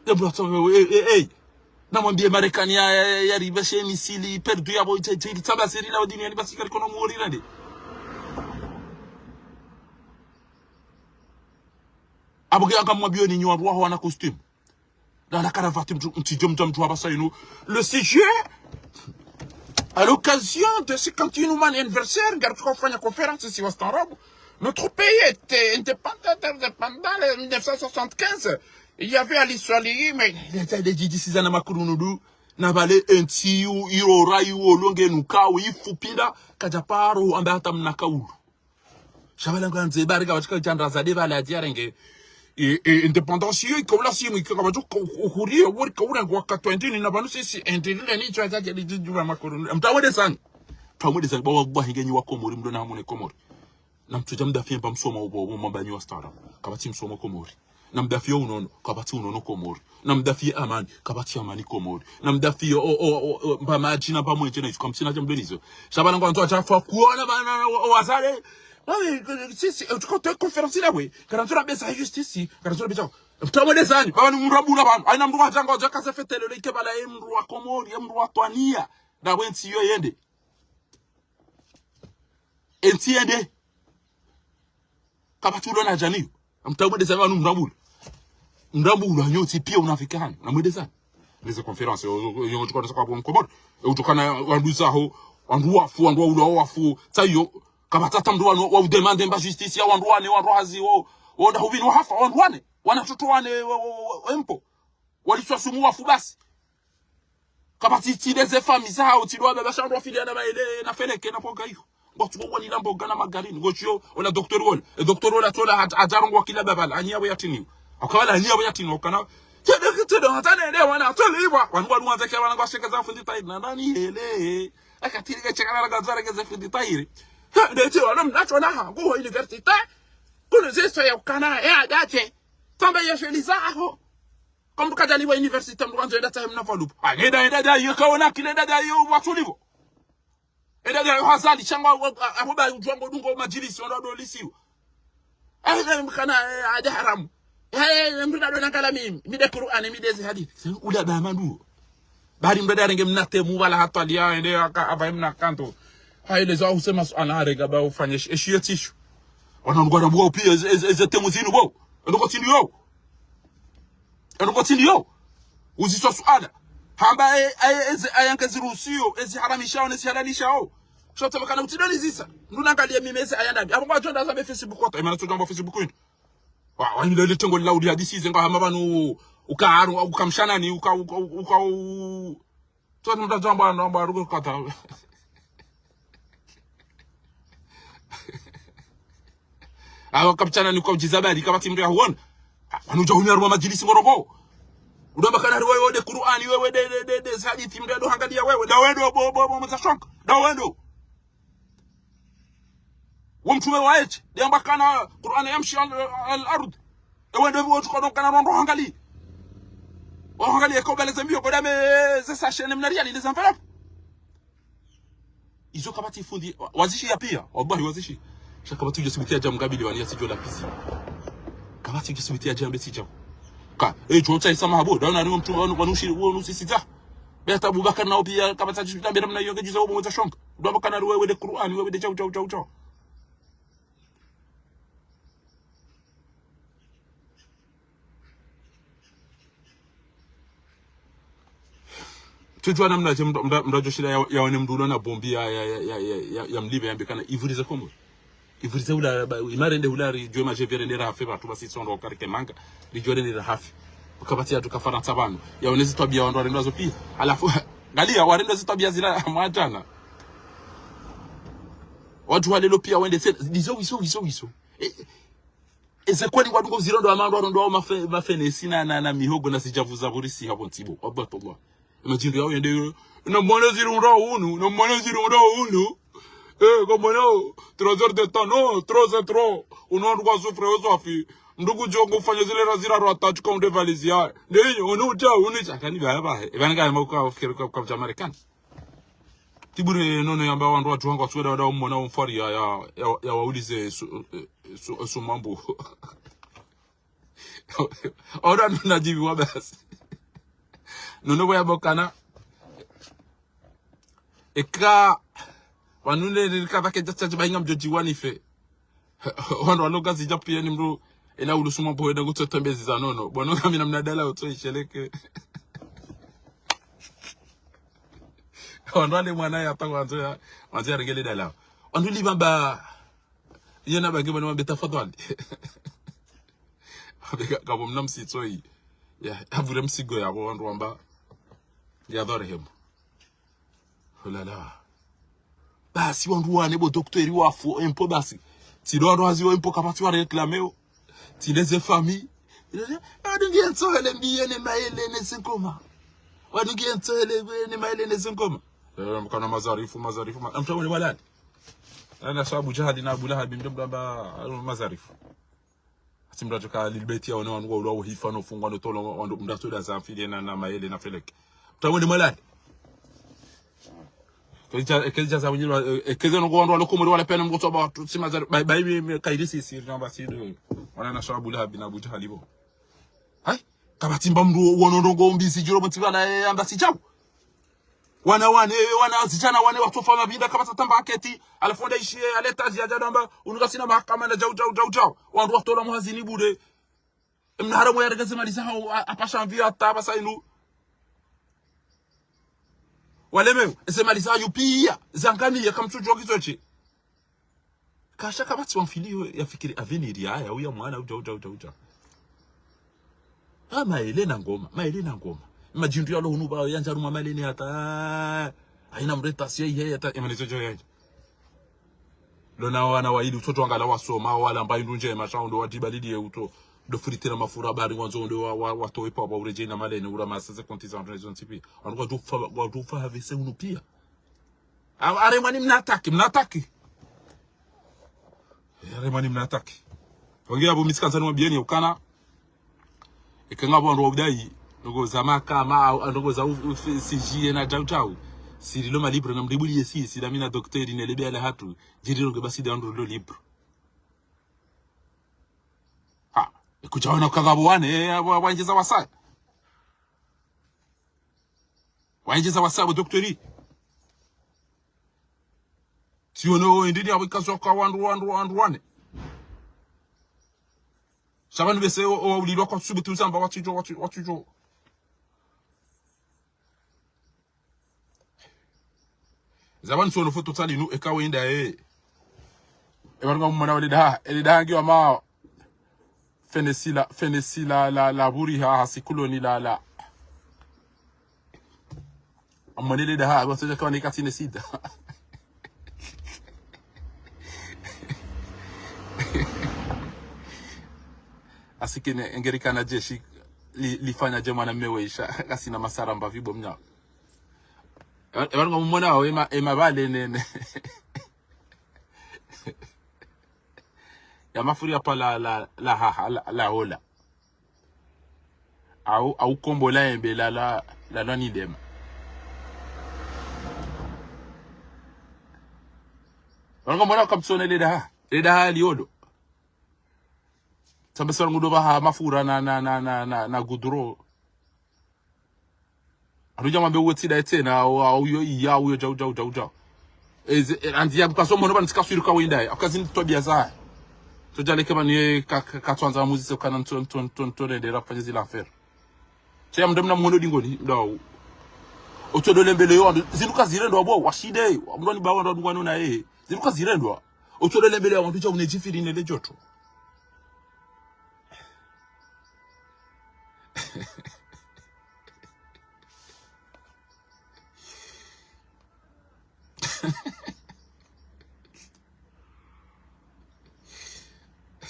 Ye bro, to, eh, eh, eh. Namwambiye Marekani ya, ya, ya, ya, ribeshe misili, perdu ya bo, je, je, tsaba seri la odini, ya, ribasi kari kono mwori, nande. Abuge aka mwambiyo ni nyuwa, rwa wana costume. Dans la cravate, mtu, mtu, mtu, mtu, mtu, hapvasa inu. Le sujet, à l'occasion de cinquante et unième anniversaire, ngari tsuka ufanya conférence ici au Stade Arabe. Notre pays était indépendant, indépendant, en mille neuf cent soixante-quinze. Il y avait Ali Swalihi, mais il était de djidji sizana makurunudu. Na pvale entsi yu, irora yu, olonge nuka, u ifu pila, kadja paro, amba hata mna kaulu. Sha pvala ngwandzo bari ka watsika djandra za de pvala adjarenge. E, e, indépendance iyo, ikaula simu, ikakabadjo, ka-, u-, uhuriya, wori kaura ngwa katwendini, na pvanu sisi, endelele ni chwa chake, ni jijura makoroni. Mtawede zanyi. Mtawede zanyi, ba wallahi ngenyi wa Komori, mdo na hamune Komori. Na mtsudja mdafiye mba msomo ubo, ubo mabanyi wa stara. Kapvatsi msomo Komori. Na mdafiye unono, kapvatsi unono Komori. Na mdafiye amani, kapvatsi amani Komori. Na mdafiye o, o, o, o, mba madji na mba mwenje na isu, kamtsina dja mdo nizo. Sha pvanu ngwandzo adja fa kuona pvanu, o, o, wazale. Mami, sisi, e, tuko te conférence la we. Karandzo na besa justice, karandzo na besa. Mtawede zanyi, pvanu mrabula pvanu. Haina mdru wa djanga, wadja kaze fetele, le ike pvala, e mdru wa Komori, e mdru wa twaniya. Na we ntsi iyo yende. E ntsi yende. Kapvatsi ulo na djaniyo. Mtawede zanyi pvanu mrabula. Mrabula, nyontsi piya unafika hanyu. Na mwede zanyi. Neze conférence, yo, yo, yo, tukana saka kwa Komori. E, utukana wandru zaho, wandru wafu, wandru wa ula wafu. Tsayo, kapvatsi ata mdru wanu, wa udemande mba justice ya wandru wane, wandru hazi, wo, wo, nda hupvini wahafa, wandru wane. Wana toto wane, wo, wo, wo, wo, empo. Waliswa sumu wafu basi. Kapvatsi tsi nde ze famiyi zawo, tsi ndo wababa sha ndo wafiliana maele na feleke na poga iyo. Ngwatsuko wanila mboga na magarini. Ngochiyo, ola docteur wola. E docteur wola tsola hat-, hadjarongowa kila babala. Anyi yapvo yatiniwa. Akabala anyi yapvo yatiniwa. Ukana. Tsede, tsede, hata nende wana, tsede iwa. Wanu wanu wandzeke wana ngwashekeza fundi Tahiri. Na nani hele. Akatirike chekana na gazara keze fundi Tahiri. Ha, nde tsi wana mnacho na ha. Kuho université. Kunu ziso ya ukana. Ya, dache. Tambe ya sheli zaho. Kwa mdru kadjaliwa université, mdru kandzo enda tsahe mna valubu. Ah, enda, enda, enda, iyo kaona kile, enda, enda, iyo watulivo. Enda, enda, iyo hazali, shangwa, wa, a, abo ba udjwango dungo majilisi, wando ndo lisiwa. Eh, eh, mkana, eh, hadja haramu. Eh, eh, mdru nado nangala mimi, mi nde Kur'ani, mi nde zi hadisi. Ula ba mandu. Bari mdru ndarenge mna temu wala hatwaliya, ende aka, aba mna kanto. Hayi, leza husema suala harega ba ufanye shi, eshiyo tsishu. Wana ngwara bwa piya, eze, eze, eze temu zinu bwa. Endo kotsindiyo. Endo kotsindiyo. Uziswa suala. Hamba e, e, eze aya nge ziruhusiyo, ezi haramishawo, nezi halalishawo. Sho tebekana utsidoni zisa. Nduna ngaliye mimi eze aya ndabi. Abo ngwadjo nda zambe Facebook wata. Imana tsodjamba Facebook winu. Wa, wa, ile, ile tengo lila uli hadisi ize nga hama pvanu uka haru, uka mshanani, uka, uka, uka, u-, Tso ni mdru adjamba, amba, arugo kata. Awo kapitsana ni kwa udjiza bali, kapvatsi mdru ya huona. Wanu udja hunu harumwa majilisi ngorongo. Udo amba kana riwayo nde Kur'ani, wewe nde, nde, nde, nde, ze hadisi mdru ado hangaliya wewe. Nda wendo, bo, bo, bo, mdza shonka. Nda wendo. Wo mtrume wahe tsi, nde amba kana Kur'ani yamshi al, al ard. Ewe nde wo tsukono kana rondo hangali. Wo hangali eko bale ze mbiyo, koda me ze sachets ne mna riyali, les enveloppes. Izo kapvatsi fundi, wa-, wazishiya piya, wallahi wazishiya. Sha kapvatsi udjo subuti yadja mkabili wani yatsidjo la pisi. Kapvatsi udjo subuti yadja mbe tsidjao. Ka, e, djo tsa isa mahabo, nda wuna ni wo mtrume wanu, wanu shi, wanu sisita. Be hata Abubakar nawo piya, kapvatsi udjo subuti yambe namna iyo nge djuza wo bo mdza shonka. Udo amba kana wewe nde Kur'ani, wewe nde djau, djau, djau, djau. Tsudjuwa namna tse mdru, mdru, mdru adjo shinda ya, yaone mdru ulo na bombi ya, ya, ya mlive yambe kana ivurize Komori. Ivurize hula, ba, imarende hula ridjuwe madjevere nera hafe pvatsu basi tsondo karike manga. Ridjuwe nera hafe. Ukapvatsi yatru ka Farantsa pvanu. Yaone zitwabiya wandru warendwa zo piya. Halafu, ngaliya warendwa zitwabiya zila mwadjana. Wandru wa lelo piya wende tsena, ndizo wiso, wiso, wiso. E, eze kweli wandru ngo zirondo wa mandru warondo wa mafe-, mafenesi na, na, na mihogo na zidjavu za burisi hapvo ntsibo. Wabatullah. Imagine yawo yende yo. Na mwana zirunda unu, na mwana zirunda unu. Eh, kwa mwana, trois heures de temps, non, trop c'est trop. Unu wandru kwa souffre, wo swafi. Mdru kudjo kufanya zile razira rwa tatu kwa unde valise ya. Nde inyo, unu uta, unu uta. Kani baya baya. Ibana kaya mauka wafikiri kwa, kwa Marekani. Tibure nono yamba wandru wadjuwa ngwa Sweda wada umona umfari ya, ya, ya, ya waulize su, su, su mambu. Ora nuna djibiwa basi. Nono bwa yamba kana. Eka, wanu ne, ne, ka pvake djatsa djiba inga mdjo djiwa nife. Wandru walo gazi dja piya ni mdru, ela ulusu mambo eda ngutso tembezi za nono. Bono ngamina mna dala utso isheleke. Wandru wale mwana ya tango wandzo ya, wandzo ya rengele dala. Wandru li bamba, yena bange bwana wambe tafadhali. Wambe ka, kabo mna msitso yi. Ya, avure msigo yabo wandru wamba. Ya dhore hemu. Oh là là. Basi wandru wane bo docteur wafu, empo basi. Tsi ndo wandru wazi wo empo kapvatsi wa réclamer wo. Tsi nde ze famille. Wadungi ya ntsohele mbiye ne maele ne zinkoma. Wadungi ya ntsohele mbiye ne maele ne zinkoma. Eh, mkana mazarifu, mazarifu, ma-, mtramwone mwalani. Ana sababu Jahali na Abu Lahabi mdo mdo amba, ah, mazarifu. Ati mdo atoka lilbeti ya one wandru wa ulwa uhifa no fungwa no tolo wandru mdo atoda za mfili na, na maele na feleke. Mtramwone mwalani. Kezi ja, kezi ja za wenyewe, eh, kezi no wandru walo Komori wala pena mgoto ba watu, si mazari, ba, ba, ibi, ibi, kairi si, si, namba si, do. Wana na sababu Lahabi na Abu Jahali bo. Hai? Kapvatsi mba mndru wono ndrongo mbi zidjiro mtsi pvana, eh, amba si djau. Wana wane, eh, wana zidjana wane watsofa mabinda kapvatsi tamba aketi. Halafu wanda ishi, eh, aleta ziyadja damba, unu kasina mahakama na djau, djau, djau, djau. Wandru watolwa muhazini bure. Mna haramu ya regeze mali zaho, a-, apvasa mvi hata apvasa inu. Walemewa, eze mali zaho piya, zangamiya kamtsudjuwa kizoche. Kasha kapvatsi wa mfiliyo ya fikiri avenir ya, ya uya mwana, udja, udja, udja, udja. Ah, maele na ngoma, maele na ngoma. Madjindru yalo hunu ba, yandza harumwa maele ne hata, haina mreta siya ihe hata, emane zojo yandza. Lona wana wa ili utoto angala wasoma, wala mba indru ndjema, sha ndo wadjibalili ye uto, ndo furitira mafura bari wandzo ndo wa, wa, watowe pa, wa uredjei na maele ne ura masa ze konti za ndro zo ntsipi. Wandru wadjufa, wadjufa havese hunu piya. A-, aremwa ni mnataki, mnataki. Aremwa ni mnataki. Wange abo mi tsikandza nimwambiyeni ukana. Eka ngapvo wandru wa udayi, ndrongo za mahakama, au, ndrongo za u-, u-, fi-, sijiye na djau djau. Sirilo malibre na mdribuli ye si, sila mi na dokteri ne lebe ala hatru, djiri ndrongo basi nda wandru lo libre. Ha, ekudja wana uka ngapvo wane, eh, wa-, wandjeza wasaya. Wandjeza wasaya bo dokteri. Tsione o indini ya wikazo kwa wandru, wandru, wandru wane. Sha pvanu bese o, o ulilwa kwatsusubutu zamba watsidjo, watsi-, watsidjo. Za pvanu tsiono foto tsali nu eka wenda, eh. E pvanu ngamumona wale daha, ele daha ngiwa ma fenesila, fenesila la, la buri ha, ha sikuloni la, la. Amwonele daha, wasoja kawa ni katine sida. Asikine engerika na jeshi, li, lifanya je mwana mmewe isha, kasina masara mba vibo mnya. E, e, pvanu ngamumona wo, ema, ema pvale nene. Ya mafuri ya pa la, la, la, ha, ha, la, la hola. Au, au kombo la embe la, la, la, la nidema. Wanga mwana kapsone le daha. Le daha liolo. Sabe sora ngudo baha mafura na, na, na, na, na, na gudro. Arudja mwambe uwe tsida etsena, au, au yo iya, au yo jau, jau, jau, jau. Eze, e, andi ya bukaso mwono ba ntsika swiru ka wenda ye. Akazi ni twabiya za. Tso djaleke mani ye ka, ka, ka tswanza muzi se kana nto, nto, nto, nto, nende ra kufanya zila affaire. Tse ya mdru mna mwono dingoni, mdru au. Otso dole mbele yo, wandru, zinu kazirendwa bo, washinde, wa mdru ni ba wandru wadungwa nona ye. Zinu kazirendwa. Otso dole mbele yo, wandru dja une djifiri ne le djoto.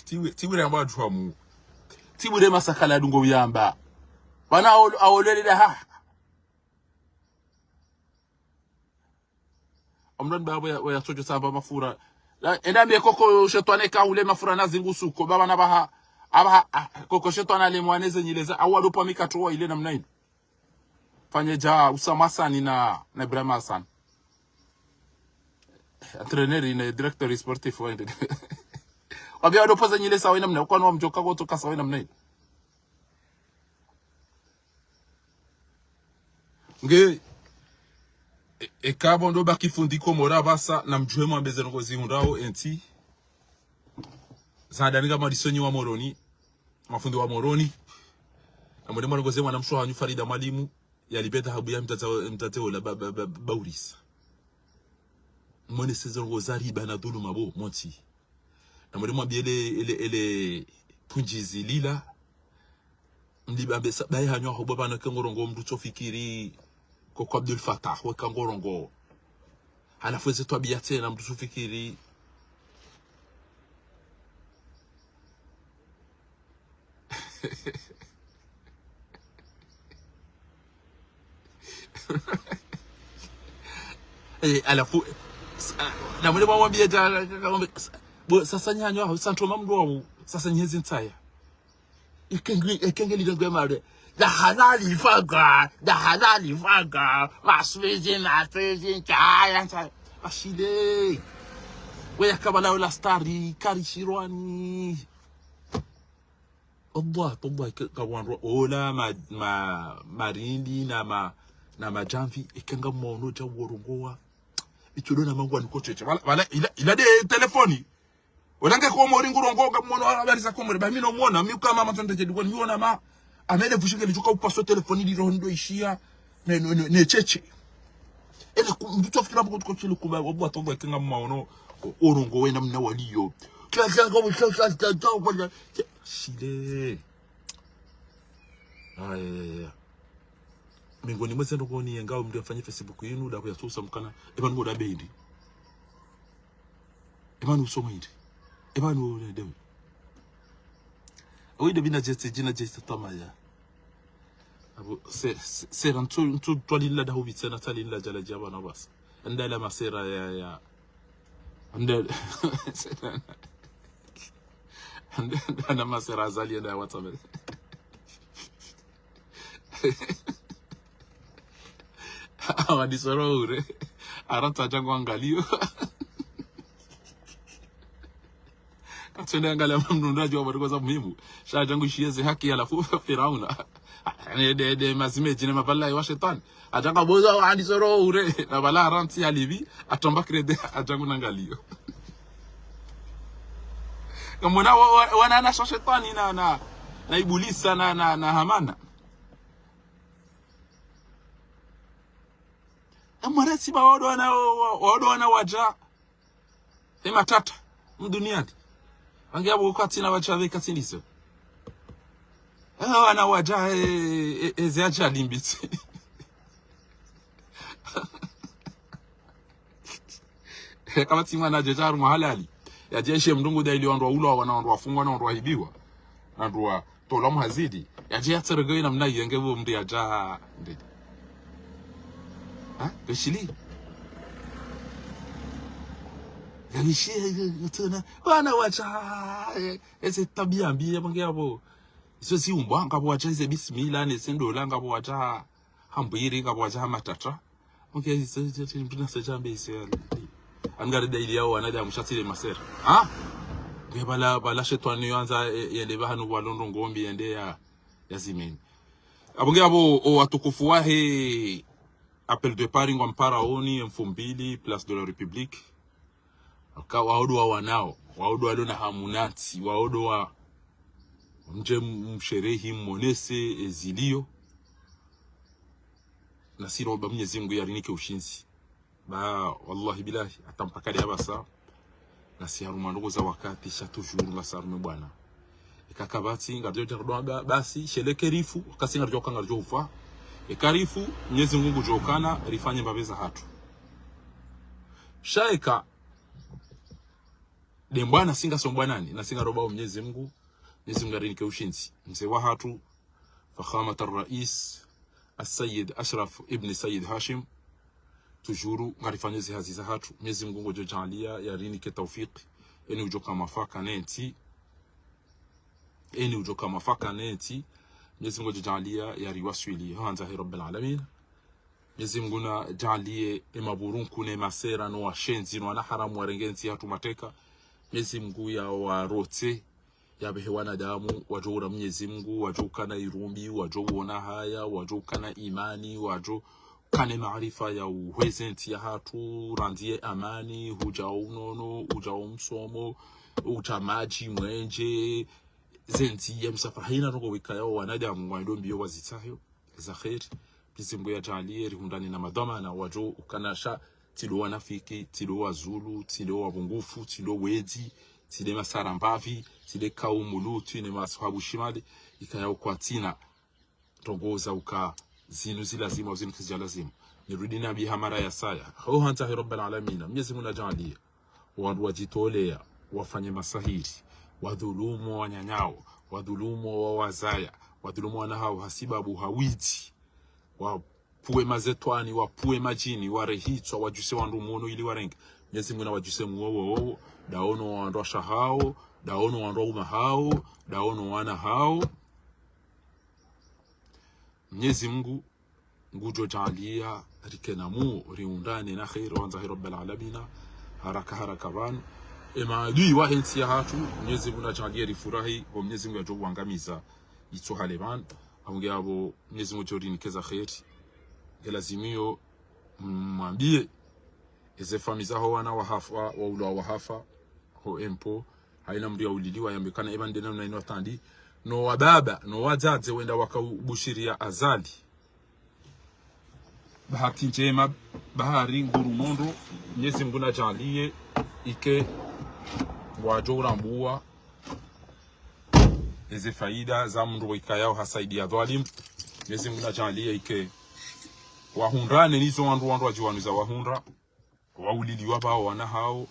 Tiwe, tiwe yamba ntsu amu. Tiwe de masakala dungo yamba. Bana aol-, aolele daha. Amdru ni baba ya, ya sojo samba mafura. La, enda mbe koko shetwani ka ule mafura na zingu suko. Baba na baha. Abaha, ah, koko shetwani ale mwane ze nyileza. Awa dopa mikatru wa ile namna inu. Fanye dja Usama Hassan na, na Ibrahim Hassan. Entraîneur ne directeur sportif wa inde. Wabia wado poza nyile sawa namna, ukwano wa mdjoka koto ka sawa namna. Nge, e, e kabo ndo baki fundi Komori apvasa na mdjuwe mwambe ze ndrongo zihundrao entsi. Za dani nga madisoni wa Moroni. Mafundi wa Moroni. Na mwende mwarongoze mwana mshe hanyu Farida Mwalimu, ya libe dhahabu ya mdzadze, mdzadze ola ba, ba, ba, ba urisa. Mwone ze ndrongo za riba na dhuluma bo, montsi. Na mwende mwambie ele, ele, ele pundjizi lila. Mliba mbesa, bayi hanyu aho bo bana ke ngorongo mdru tsofikiri koko Abdul Fattah, weka ngorongo. Halafu eze twabiya tsena mdru tsofikiri. Eh, halafu, s-, ah, na mwenye mwamwambia ja, ka-, ka-, s-, bo, sasa nyanyo, santoma mdru, sasa nyezi ntsaya. Ekenge, ekenge lile ngwe mare. Da halali faga, da halali faga, maswezi, maswezi, ntsaya, ntsaya. Ashile. Weya kabala ola stari, kari shirwani. Allah, Allah, ke-, ka wandru ola ma, ma, marindi na ma, na madjamvi, ekenge mwono ja worongowa. Ichudo na mangwa niko cheche. Wala, wala, ila, ila de telefoni. Wala nge Komori ngurongowa mwono habari za Komori. Ba mi no mwona, mi kama matonde je dukoni, mi wona ma. Amele vushike lijuka upaso telefoni liro ndo ishia. Ne, ne, ne, ne cheche. Ele ku-, mdru tsofikira mbuko tuko chile kuba, wabu watongo ekenge mwono, o-, orongowe namna waliyo. Kya, kya, kya, kya, kya, kya, kya, kya, kya. Shile. Aya, ya, ya, ya. Mengoni mweze ndrongoo ni yengao mdru yafanye Facebook yinu, da kuyatsusa mkana. Eba nungo da bendi. Eba nusoma indi. Eba nu, de. Awi de bina jeste, jina jeste tamaya. Abu, se, se, sera ntsu, ntsu twalila da hubitsena twalila jala jaba na bas. Enda la masera ya, ya. Enda, enda, enda na masera Azali enda ya WhatsApp. Awa disoro ure. Arantsa jangu angaliyo. Katsende angalia mamnunda jua bado kwa za muhimu. Sha jangu shieze haki halafu Firauna. Ne de, de mazime jine mapala wa shetani. Ajangu boza wa andisoro ure. Na bala arantsi ya libi. Atomba krede. Ajangu nangaliyo. Kamona wa, wa, wana na sha shetani na, na, na Ibulisa na, na, na Hamana. Amara siba wado wana, wa-, wado wana waja. E matata. Mduniani. Wange abo kwa tsina waja ve katsindiso. Ah, wana waja, e, e, e, ze aja limbitsi. Kama tsi mwana aje jaru mahalali. Yaje ishe mdungu da ili wandru wa ulwa, wana wandru wafungwa, na wandru wahibiwa. Na wandru watolwa muhazidi. Yaje yatseregewe namna yenge bo mdru yaja ndidi. Ha? Beshili. Yabishi, ya, ya, ya, tsena. Wana waja, e, eze tabia mbi, ya bange abo. Izo ziumbwa, ngapvo waja eze bismillah, ne zendola, ngapvo waja hambwiri, ngapvo waja hamatata. Ok, izo, izo, izo, mbina se jambe izo ya. Angari da ili yao, wana da mushatile masera. Ha? Nge bala, bala shetwani yo andza, e, yende bahanu walondo ngombi, yende ya, ya zimeni. Abo nge abo, o watukufu wahe, appel de Paris ngwa mpara oni, mfumbili, Place de la République. Waka waodo wa wanao, waodo walona hamu nantsi, waodo wa mje msherehi mmonese eziliyo. Na siromba Mnyezi Mngu yarinike ushindzi. Ba, wallahi billahi, hata mpaka de abasa. Na si haruma ndoko za wakati, sha toujours, ngasi harume bwana. Eka kapvatsi, ngarijo jarido ba-, basi, shele kerifu, kasi ngarijo ka ngarijo ufa. Eka rifu, Mnyezi Mngu ngujo kana, rifanye mbapvi za hatru. Sha eka, de mbwana singa sombwa nani, na singa roba o Mnyezi Mngu, Mnyezi Mngu arinike ushindzi. Mze wa hatru, Fakhamat al-Rais, Al-Sayyid Ashraf ibn Sayyid Hashim, toujours, ngarifanyo zi hazi za hatru, Mnyezi Mngu ngujo jaaliya, yarinike taufiki, eni ujo ka mafaka nentsi, eni ujo ka mafaka nentsi, Mnyezi Mngu ngujo jaaliya, yariwaswili, handza he Rabbil Alamin. Mnyezi Mngu najaaliye emaburunku ne masera no washenzi no wana haramu warenge ntsi hatru mateka. Mnyezi Mngu yawarotse, yapvehe wanadamu, wajo ura Mnyezi Mngu, wajo ukana irumbi, wajo uona haya, wajo ukana imani, wajo ukana maarifa ya uhweze ntsi ya hatru, randziye amani, huja unono, huja umsomo, huja maji, mwenje, ze ntsi ya msafara haina rongo wika yao wanadamu, ngwaido mbiyo wazitsaho za kheri. Mnyezi Mngu yajaaliye rihundrane na madhwamana wajo ukana sha, tsi ndo wanafiki, tsi ndo wazulu, tsi ndo wavungufu, tsi ndo wedzi, tsi nde masara mbapvi, tsi nde kaumu Lutwi ne maswahabu shimali, ikayao kwatsina ndrongoo za uka zinu zi lazima, au zinu kazija lazima. Nirudi nambiye ha mara ya saya. Ho handza he Rabbil Alamina, Mnyezi Mngu najaaliye wandru wajitoleya, wafanye masahiri, wadhulumu wananyao, wadhulumu wawazaya, wadhulumu wana hawo hasibabu ha widzi, wapvuwe mazetwani, wapvuwe madjini, warehitswa, wadjuse wandru mono ili warenge. Mnyezi Mngu nawadjuse mwowo wowo, ndawo no wandru washe hawo, ndawo no wandru waume hawo, ndawo no wana hawo. Mnyezi Mngu ngudjo djaaliya rike na mu, riundrane na kheri, wandza he Rabbal Alamina, haraka haraka pvanu. Emaadui wahe ntsi yahatru, Mnyezi Mngu nadjaaliye rifurahi, wo Mnyezi Mngu yadjo wangamiza itso hale pvanu. Apvo nge apvo Mnyezi Mngu djo rinike za kheri. Nge lazimiyo mwambiye eze famiyi zaho wana wahafa, waulwa wahafa, ho empo, haina mndru yauliliwa yambe kana eba nde namna inu atandi. No wababa, no wadzadze wenda wakaubushiriya Azali. Bahati ndjema, bahari nguru mondro, Mnyezi Mngu nadjaaliye ike wadjo urambuwa eze faida za mndru wekayao hasaidiya dhwalimu. Mnyezi Mngu nadjaaliye ike wahundrane nizo wandru, wandru wadjiwanuza wahundra, wauliliwa pvao wana hawo.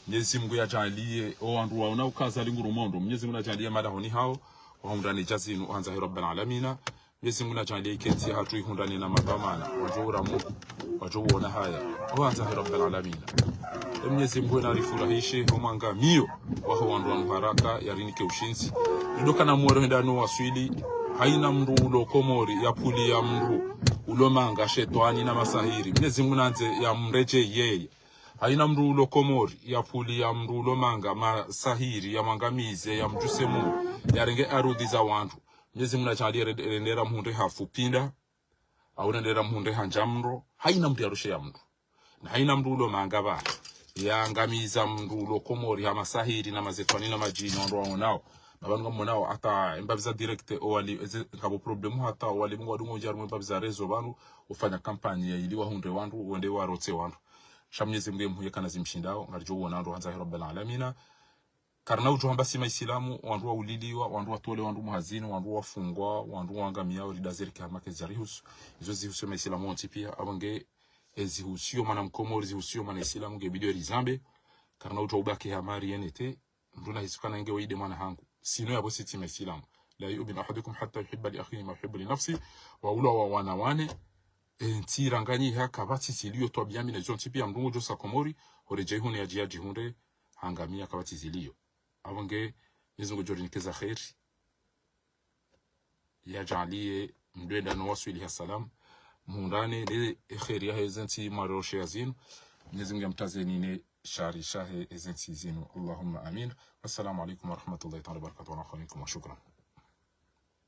Mnyezi Mngu yadjaaliye o wandru waona uka Azali nguru mondro, Mnyezi Mngu nadjaaliye madahoni hawo, wahundrane dja zinu, wandza he Rabbal Alamina. Mnyezi Mngu nadjaaliye ike ntsi yahatru ihundrane na madhwamana, wadjo uramu, wadjo uona haya, wandza he Rabbal Alamina. E Mnyezi Mngu narifurahishe ho mwangamiyo waho wandru wanu haraka, yarinike ushindzi. Rido kana mwero henda no waswili, haina mndru ulo Komori yapvuliya mndru ulo manga shetwani na masahiri, Mnyezi Mngu nandze yamredjeyi yeye. Haina mndru ulo Komori yapvuliya mndru ulo manga masahiri, yamwangamize, yamdjuse mu, yarenge arudhi za wandru, Mnyezi Mngu nadjaaliye re-, rendera mhundre hafu pinda, au rendera mhundre handja mro, haina mndru yarusheya mndru. Na haina mndru ulo manga pvanu, yangamiza mndru ulo Komori ha masahiri na mazetwani na madjini, wandru waonao. Na pvanu ngamwonao hata embapvi za direct owali, eze, ngapvo problème hata owali Mngu wadungo ndja harumwa embapvi za réseau pvanu, ufanya kampanye ya ili wahundre wandru, wende warotse wandru. Sha Mnyezi Mngu ye mhuu yeka na zimshindao, ngaridjo uona wandru, wandza he Rabbal Alamina. Karina udjo hamba si maisilamu, wandru wauliliwa, wandru watolwa, wandru muhazini, wandru wafungwa, wandru wangamiyao, ridazirike hama ke zarihusu. Izo zihusu maisilamu wontsi piya, apvo nge, e zihusiyo mwana mkomori, zihusiyo mwana isilamu, nge bidi rizambe. Karina udjo ubaki hama riyenete, mndru nahisi kana nge waye nde mwana hangu. Sino yapvo si tsi maisilamu. لا يؤمن أحدكم حتى يحب لأخيه ما يحب لنفسه. Waulwa wa wana wane, e ntsi ranganyiha kapvatsi ziliyo twabiya mbi na zontsi piya mndru ngudjo sa Komori, horedjeyi hunu yadji yadjihundre, hangamiya kapvatsi ziliyo. Apvo nge, Mnyezi Mngu djo rinike za kheri. Yadjaaliye mndru enda no waswili ha salam. Mhundrane ne kheri yahe eze ntsi mwarosheya zinu. Mnyezi Mngu yamtazeni ne shari shahe eze ntsi zinu. اللهم آمين. والسلام عليكم ورحمة الله تعالى وبركاته. والعفو منكم وشكرا.